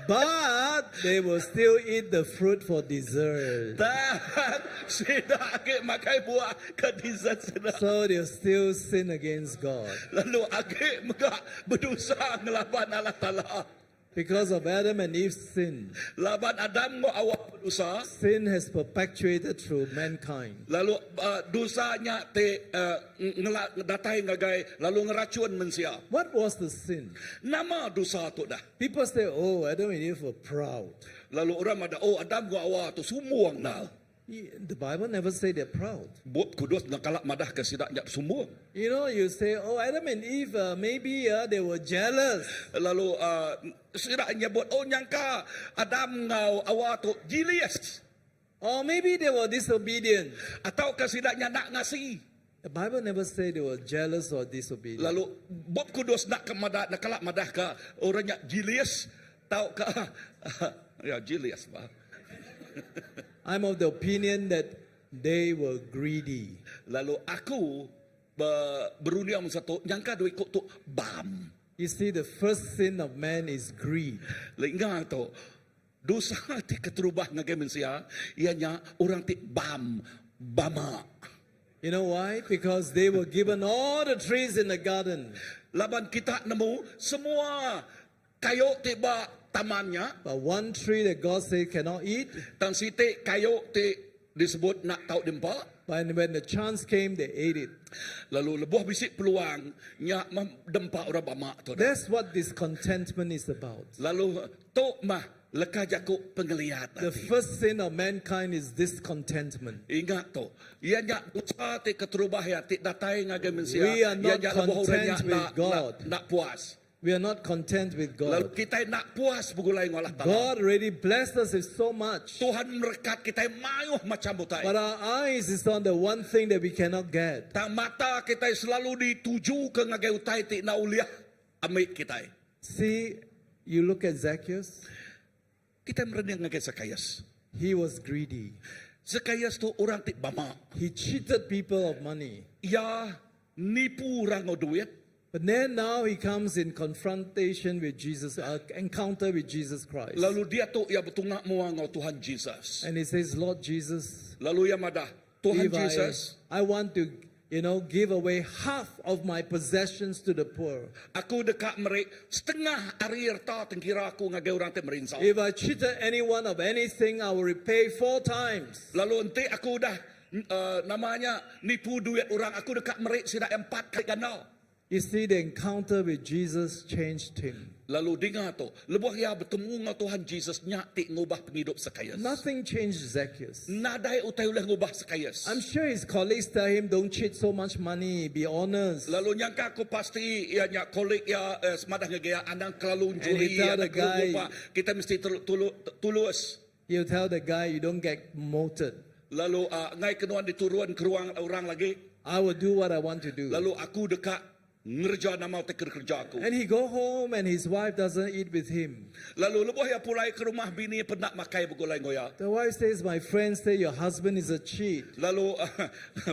But they will still eat the fruit for dessert. Tang sida agi makai buah ke dessert sida. So they'll still sin against God. Lalu agi mega bedosa ngelaban Allah Taala. Because of Adam and Eve's sin. Laban Adam enggau Awa bedosa. Sin has perpetuated through mankind. Lalu uh, dosa nya ti uh, ngela, datai ngagai lalu ngeracun mensia. What was the sin? Nama dosa tu dah? People say, oh, Adam and Eve were proud. Lalu orang madah, oh Adam enggau Awa tu sumbung dah. The Bible never say they're proud. Bup Kudus enda kala madahka sida nya sumbung. You know, you say, oh, Adam and Eve, uh, maybe uh, they were jealous. Lalu uh, sida nyebut, oh nyangka Adam enggau Awa tu jealous. Or maybe they were disobedient. Atau ke sida nya enda ngasi. The Bible never say they were jealous or disobedient. Lalu Bup Kudus enda ke madah, enda kala madahka orang nya jealous tauka ya jealous ba. I'm of the opinion that they were greedy. Lalu aku berunding masa tu, nyangka dua iku tu bam. You see, the first sin of man is greed. Linga tu, dosa ti keterubah ngagai mensia, iya nya orang ti bam, bama. You know why? Because they were given all the trees in the garden. Laban kita nemu semua kayu ti ba taman nya. But one tree that God said cannot eat. Tang siti kayu ti disebut enda tau diempa. But when the chance came, they ate it. Lalu lebuh bisi peluang nya meh dempa orang bama tu. That's what discontentment is about. Lalu tu mah leka jaku pengeliat The ati. first sin of mankind is discontentment. Ingat tu, iya nya dosa ti keterubah iya ti datai ngagai mensia, We are iya not nya lebuh orang nya content with enda God. enda puas. We are not content with Lalu God. kitai enda puas begulai enggau Allah Taala. God already blessed us with so much. Tuhan merekat kitai mayuh macham utai. But our eyes is on the one thing that we cannot get. Tang mata kitai selalu ditujuka ngagai utai ti enda ulih ambi kitai. See, you look at Zacchaeus. Kitai merening ngagai Zacchaeus. He was greedy. Zacchaeus tu orang ti bama. He cheated people of money. Iya nipu orang enggau duit. But then now he comes in confrontation with Jesus, uh, encounter with Jesus Christ. Lalu diatu iya betunga mua enggau Tuhan Jesus. And he says, Lord Jesus, Lalu iya madah, Tuhan if Jesus, I, I want to, you know, give away half of my possessions to the poor. Aku deka meri setengah ari reta tengkira aku ngagai orang ti merinsa. If I cheated anyone of anything, I will repay four times. Lalu enti aku udah uh, nama nya nipu duit orang, aku deka meri sida empat kali ganda. You see, the encounter with Jesus changed him. Lalu dinga tu, lebuh iya betemu enggau Tuhan Jesus nya ti ngubah pengidup Zacchaeus. Nothing changed Zacchaeus. Nadai utai ulih ngubah Zacchaeus. I'm sure his colleagues tell him, don't cheat so much money, be honest. Lalu nyangka aku pasti iya nya kolik iya eh, semadah ngagai iya anang kelalu And he njuri, tell anang the kelalu guy, ngumpa. Kita mesti tulus. He'll tell the guy, you don't get promoted. Lalu uh, ngai kenuan diturun ke ruang orang lagi. I will do what I want to do. Lalu aku deka ngereja nama utai ke kerja aku. And he go home and his wife doesn't eat with him. Lalu lebuh iya pulai ke rumah bini peda makai begulai enggau iya. The wife says, my friend say your husband is a cheat. Lalu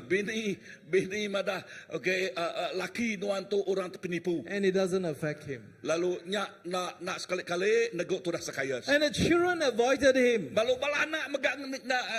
bini bini madah okay uh, uh, laki nuan tu orang tu penipu. And it doesn't affect him. Lalu nya nak nak sekali-kali neguk tudah Zacchaeus. And the children avoided him. Lalu bala anak mega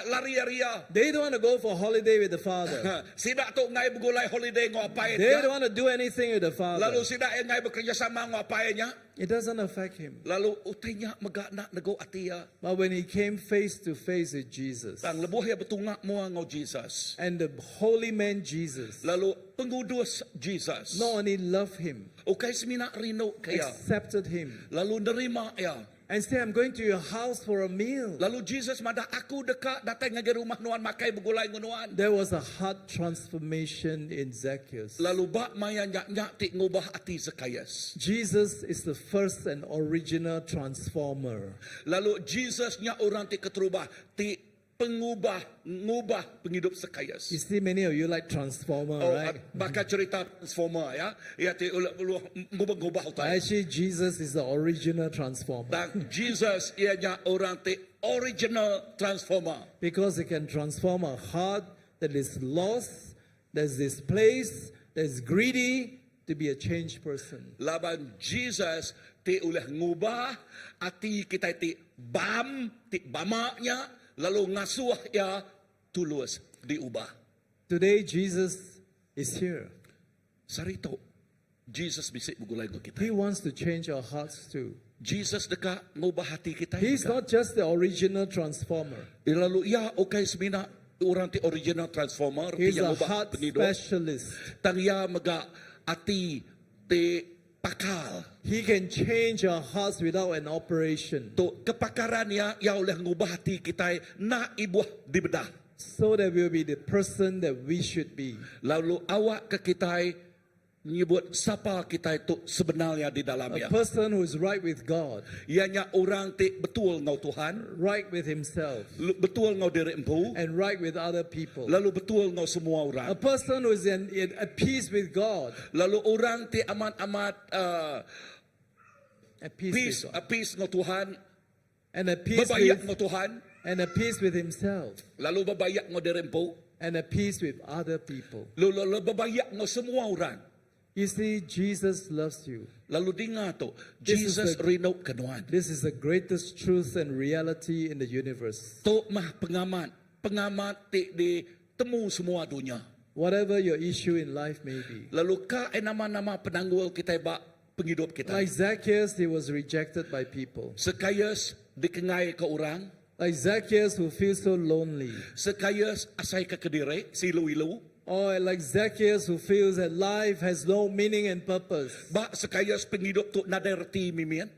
lari ari iya. They don't want to go for holiday with the father. Sida tu ngai begulai holiday enggau apai They dia. don't want to do anything with the father. Lalu sida ngai bekerjasama enggau apai nya. It doesn't affect him. Lalu utai nya mega nak neguk ati iya. But when he came face to face with Jesus, Tang lebuh iya betunga mua enggau Jesus. and the holy man Jesus, Lalu pengudus Jesus. not only loved him, Ukai semina rindu ke iya. accepted him, Lalu nerima iya. And say, I'm going to your house for a meal. Lalu Jesus madah, aku deka datai ngagai rumah nuan makai begulai enggau nuan. There was a heart transformation in Zacchaeus. Lalu ba maya nya nya ti ngubah ati Zacchaeus. Jesus is the first and original transformer. Lalu Jesus nya orang ti keterubah ti pengubah ngubah pengidup Zacchaeus. You see, many of you like Transformer, Oh, right? baka cerita Transformer ya. Ya ti ngubah-ngubah utai. Actually, Jesus is the original Transformer. Dan Jesus iya nya orang ti original Transformer. Because he can transform a heart that is lost, that's displaced, that's greedy, to be a changed person. Laban Jesus ti ulih ngubah ati kitai ti bam, ti bama nya lalu ngasuh iya tulus diubah. Today, Jesus is here. Sehari tu, Jesus bisi begulai enggau kitai. He wants to change our hearts too. Jesus deka ngubah ati kitai. He's not just the original transformer. Lalu iya ukai semina orang ti original transformer ti He's iya a ngubah heart pengidup. specialist. Tang iya mega ati ti pakar. He can change our hearts without an operation. Tu kepakaran iya, iya ulih ngubah ati kitai enda ibuh dibedah. So that we'll be the person that we should be. Lalu awak ke kitai nyebut sapa kitai tu sebenarnya di dalam A iya. person who is right with God. Iya nya orang ti betul enggau Tuhan. Right with himself. Betul enggau diri empu. And right with other people. Lalu betul enggau semua orang. A person who is in, in at peace with God. Lalu orang ti amat-amat uh, At peace, peace, with God. at peace enggau Tuhan. And at peace Bebayak with, enggau Tuhan. And at peace with himself. Lalu bebayak enggau diri empu. And at peace with other people. Lalu, lalu bebayak enggau semua orang. You see, Jesus loves you. Lalu dinga tu, This is Jesus the, rindu ke nuan. This is the greatest truth and reality in the universe. Tu mah pengamat, pengamat ti ditemu semua dunya. Whatever your issue in life may be. Lalu ka eh nama-nama penanggul kitai ba pengidup kitai. Like Zacchaeus, he was rejected by people. Zacchaeus dikengai ke orang. Like Zacchaeus who feels so lonely. Zacchaeus asai ke kediri, silu-ilu. Or like Zacchaeus who feels that life has no meaning and purpose. Ba Zacchaeus pengidup tu nadai reti mimian.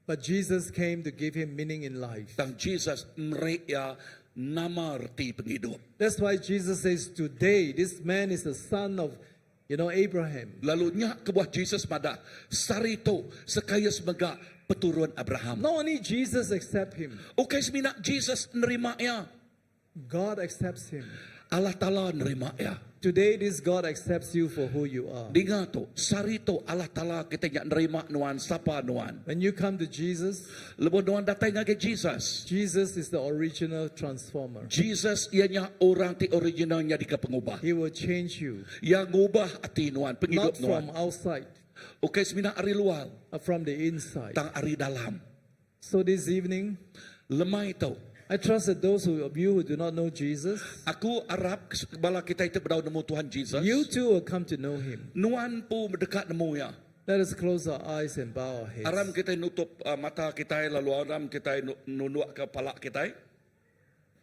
But Jesus came to give him meaning in life. Tang Jesus meri iya nama reti pengidup. That's why Jesus says today this man is the son of you know Abraham. Lalu nya kebuah Jesus madah sehari tu Zacchaeus mega peturun Abraham. Not only Jesus accept him. Ukai semina Jesus nerima iya. God accepts him. Allah Taala nerima iya. Today this God accepts you for who you are. Dinga tu, sehari tu Allah Taala kita nya nerima nuan sapa nuan. When you come to Jesus, lebuh nuan datai ngagai Jesus. Jesus is the original transformer. Jesus iya nya orang ti original nyadika pengubah. He will change you. Iya ngubah ati nuan, pengidup Not nuan. from outside. Ukai semina ari luar. But from the inside. Tang ari dalam. So this evening, lemai tu, I trust that those who, of you who do not know Jesus, aku arap bala kitai ti bedau nemu Tuhan Jesus, you too will come to know him. Nuan pu deka nemu iya. Let us close our eyes and bow our heads. Aram kitai nutup uh, mata kitai lalu aram kitai nunduk ke pala kitai.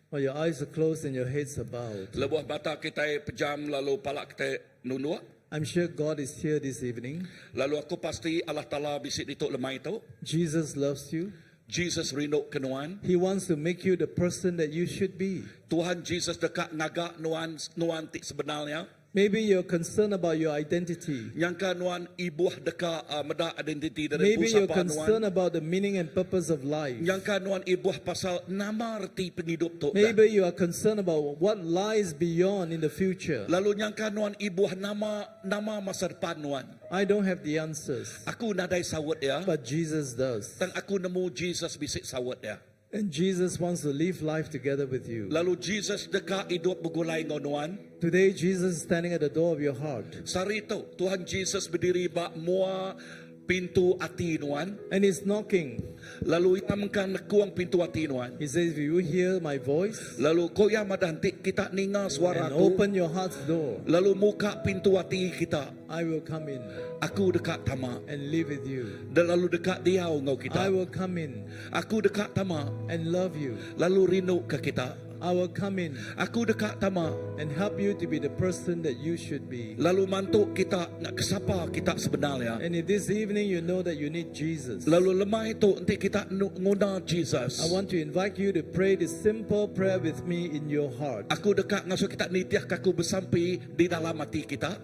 While your eyes are closed and your heads are bowed. Lebuh mata kitai pejam lalu pala kitai nunduk. I'm sure God is here this evening. Lalu aku pasti Allah Taala bisi ditu lemai tu. Jesus loves you. Jesus rindu ke nuan. He wants to make you the person that you should be. Tuhan Jesus deka ngaga nuan nuan ti sebenarnya. Maybe you're concerned about your identity. Nyangka nuan ibuh deka uh, meda identiti dari Maybe you're sapa nuan. concerned about the meaning and purpose of life. Nyangka nuan ibuh pasal nama reti pengidup tu. Maybe you are concerned about what lies beyond in the future. Lalu nyangka nuan ibuh nama nama masa depan nuan. I don't have the answers, Aku nadai sawut ya. but Jesus does. Tang aku nemu Jesus bisi sawut ya. And Jesus wants to live life together with you. Lalu Jesus deka hidup begulai ngau nuan. Today, Jesus is standing at the door of your heart Sari tu Tuhan Jesus berdiri ba mua pintu ati nuan. and he's knocking. Lalu ia mengkang nekuang pintu ati nuan. He says, If you hear my voice Lalu ko ia madah nanti kita ninga suara and aku. open your heart's door, Lalu muka pintu ati kita. I will come in Aku dekat tama. and live with you. Dan lalu dekat dia ngau I kita. will come in Aku dekat tama. and love you. Lalu rindu ke kita. I will come in Aku dekat tama. and help you to be the person that you should be. Lalu mantuk kita nak kesapa kita sebenarnya. And if this evening you know that you need Jesus, Lalu lemah itu nanti kita nu- nguna Jesus. I want to invite you to pray this simple prayer with me in your heart. Aku dekat ngasuh kita nitiah kaku bersampi di dalam hati kita.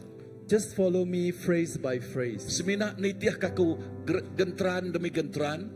Just follow me phrase by phrase. Semina nitiah kaku ger- genteran demi genteran.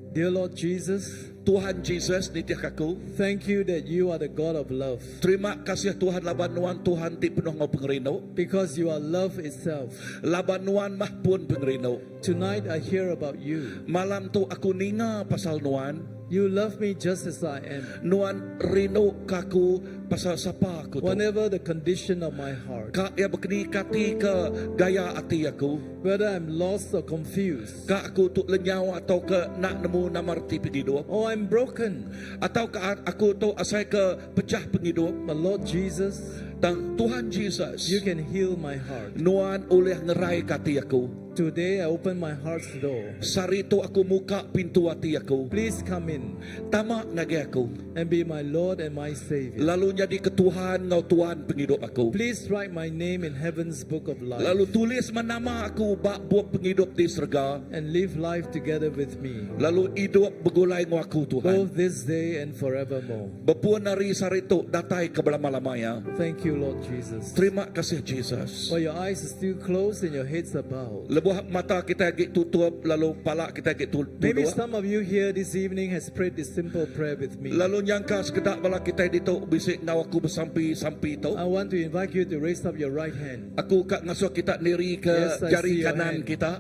Dear Lord Jesus, Tuhan Jesus nitiah kaku. thank you that you are the God of love Terima kasih Tuhan laban nuan Tuhan ti penuh ngau pengerino. because you are love itself. Laban nuan mah pun pengerino. Tonight I hear about you. Malam tu aku ninga pasal nuan. You love me just as I am. Nuan rino kaku pasal sapa aku tu. Whatever the condition of my heart, Ka ia berkeni kati ke gaya ati aku. whether I'm lost or confused, Ka aku tu lenyau atau ke nak nemu nama reti penghidup. or I'm broken, Atau ke aku tu asai ke pecah penghidup. but Lord Jesus, Dan Tuhan Jesus, you can heal my heart. nuan oleh ngerai kati aku. Today I open my heart's door. Sari tu aku muka pintu hati aku. Please come in Tamak ngagi aku. and be my Lord and my Savior. Lalu jadi ketuhan ngau Tuhan penghidup aku. Please write my name in heaven's book of life Lalu tulis menama aku bak buah penghidup di serga. and live life together with me, Lalu hidup bergulai ngau aku Tuhan. both this day and forevermore. Berpuan hari sari tu datai ke belama-lama ya. Thank you, Lord Jesus. Terima kasih Jesus. While your eyes are still closed and your heads are bowed. Lebuh mata kita agi tutup lalu pala kita agi tu- Maybe tunduk. some of you here this evening has prayed this simple prayer with me. Lalu nyangka sekedak bala kita ditu bisik ngau aku bersampi-sampi tu. I want to invite you to raise up your right hand. Aku kat ngasuh kita niri ke Yes, I jari see your kanan hand. kita.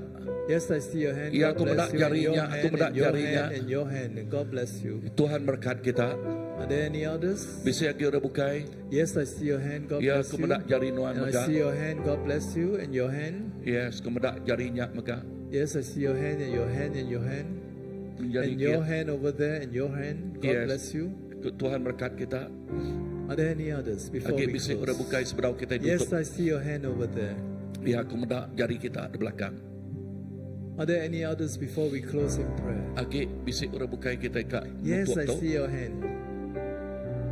Yes, I see your hand. Ya, God aku bless medak you. And your jarinya, aku hand, medak and your jarinya. hand, and your hand. And God bless you. Tuhan berkat kita. Are there any others? Bisa lagi orang bukai. Yes, I see your hand. God Ya, bless aku you. medak jari nuan And I mega. see your hand. God bless you. And your hand. Yes, aku medak jarinya mega. Yes, I see your hand and your hand and your hand. Jari And your kita. hand over there and your hand. God Yes. bless you. Tuhan berkat kita. Are there any others before Lagi we bisa orang close? bukai seberau kita Yes, tutup. I see your hand over there. Ya, aku medak jari kita di belakang. Are there any others before we close in prayer? Agi bisa orang bukai kita kat Yes, nutup I tu. see your hand.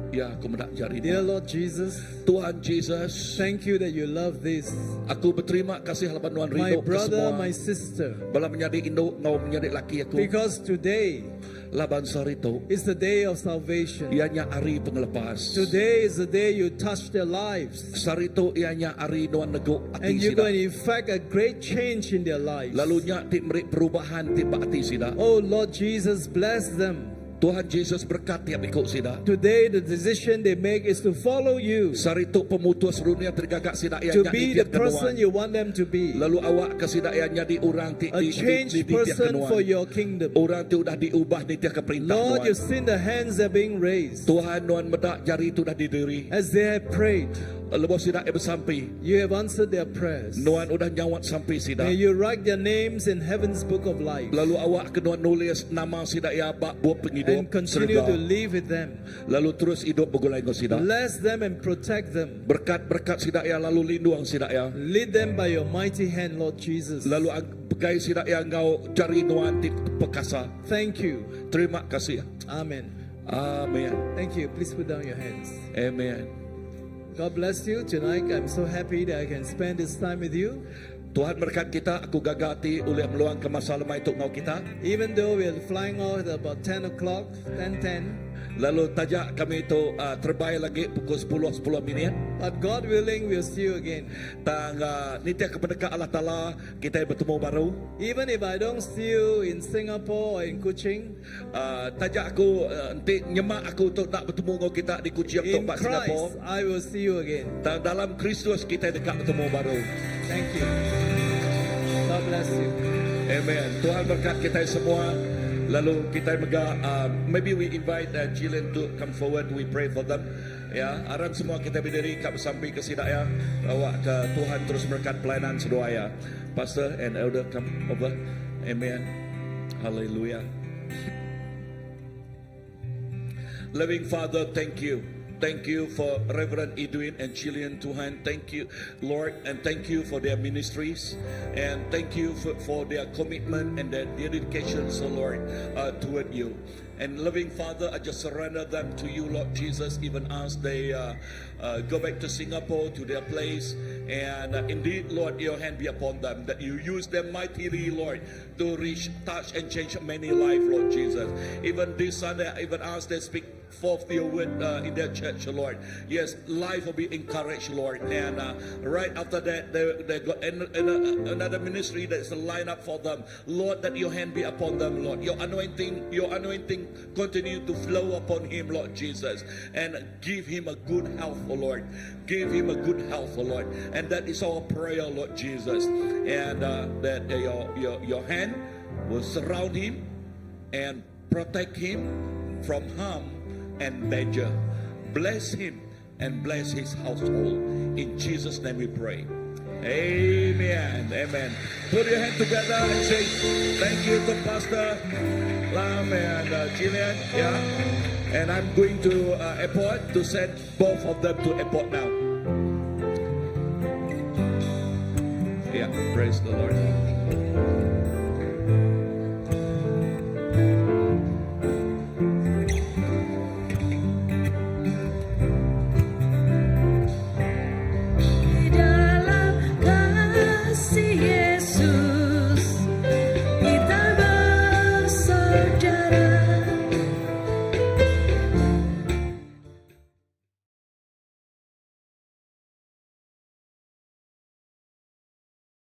Ya, aku medak jari. Dear nuan. Lord Jesus, Tuhan Jesus, thank you that you love this. aku berterima kasih halaman nuan My rindu ke brother, semua. my sister. Bala menjadi induk, ngau menjadi laki aku. Because today Laban sari tu, is the day of salvation. ianya hari pengelepas. Today is the day you touch their lives. Sari tu ianya hari nuan neguk ati And you're sida. going to effect a great change in their lives. Lalu nya ti meri perubahan ti ba ati sida. Oh Lord Jesus, bless them. Tuhan Jesus berkat tiap ikut sida. Today, the decision they make is to follow you, Sari tu pemutus dunia tergagak sida to ianya be di the tiap person kenuan. you want them to be, Lalu awak ke sida ianya di orang ti a di, di, changed di, di tiap person kenuan. for your kingdom. Orang ti udah diubah di tiap keperintah Lord, nuan. you've seen the hands that are being raised Tuhan nuan medak jari tu dah didiri. as they have prayed. Lepas sida e bersampi. You have answered their prayers. Nuan udah nyawat sampai sida. May you write their names in heaven's book of life Lalu awak kena nulis nama sida ya bak buat penghidup and continue serga. to live with them. Lalu terus hidup bergulai dengan sida. Bless them and protect them. Berkat-berkat sida ya lalu lindung sida ya. Lead them by your mighty hand, Lord Jesus. Lalu ag- pegai sida ya ngau jari nuan ti perkasa. Thank you. Terima kasih. Amen. Amen. Thank you. Please put down your hands. Amen. God bless you tonight. I'm so happy that I can spend this time with you. Tuhan berkat kita, aku gaga ati ulih meluang ke masa lemai tu ngau kita. Even though we're flying off at about 10 o'clock, 10:10, Lalu tajak kami itu terbai lagi pukul 10 10 minit. but God willing, we'll see you again. Tang nitia kependekat Allah Taala kita bertemu baru. Even if I don't see you in Singapore or in Kuching, Tajak aku enti nyemak aku tu nak bertemu dengan kita di Kuching tu in Pak Singapore. Christ, I will see you again. Tang dalam Kristus kita dekat bertemu baru. Thank you. God bless you. Amen. Tuhan berkat kita semua. Lalu kita mega maybe we invite Jillian to come forward. We pray for them. Ya, aram semua kita berdiri kat bersampi ke sidak ya. Bawa ke Tuhan terus berkat pelayanan sedua ya. Pastor and elder come over. Amen. Hallelujah. Loving Father, thank you. Thank you for Reverend Edwin and Jillian Tuhan. Thank you, Lord, and thank you for their ministries. And thank you for their commitment and their dedication, so Lord, toward you. And loving Father, I just surrender them to you, Lord Jesus, even as they go back to Singapore, to their place. And indeed, Lord, your hand be upon them, that you use them mightily, Lord, to reach, touch, and change many lives, Lord Jesus. Even this Sunday, even as they speak forth your word in their church, Lord. Yes, life will be encouraged, Lord. And right after that, they got another ministry that's lined up for them. Lord, that your hand be upon them, Lord. Your anointing continue to flow upon him, Lord Jesus. And give him a good health, oh Lord. Give him a good health, oh Lord. And that is our prayer, Lord Jesus. And that your hand will surround him and protect him from harm and danger. Bless him and bless his household. In Jesus' name we pray. Amen. Amen. Put your hand together and say thank you to Pastor Lam and Jillian. Yeah. And I'm going to airport to send both of them to airport now. Yeah. Praise the Lord.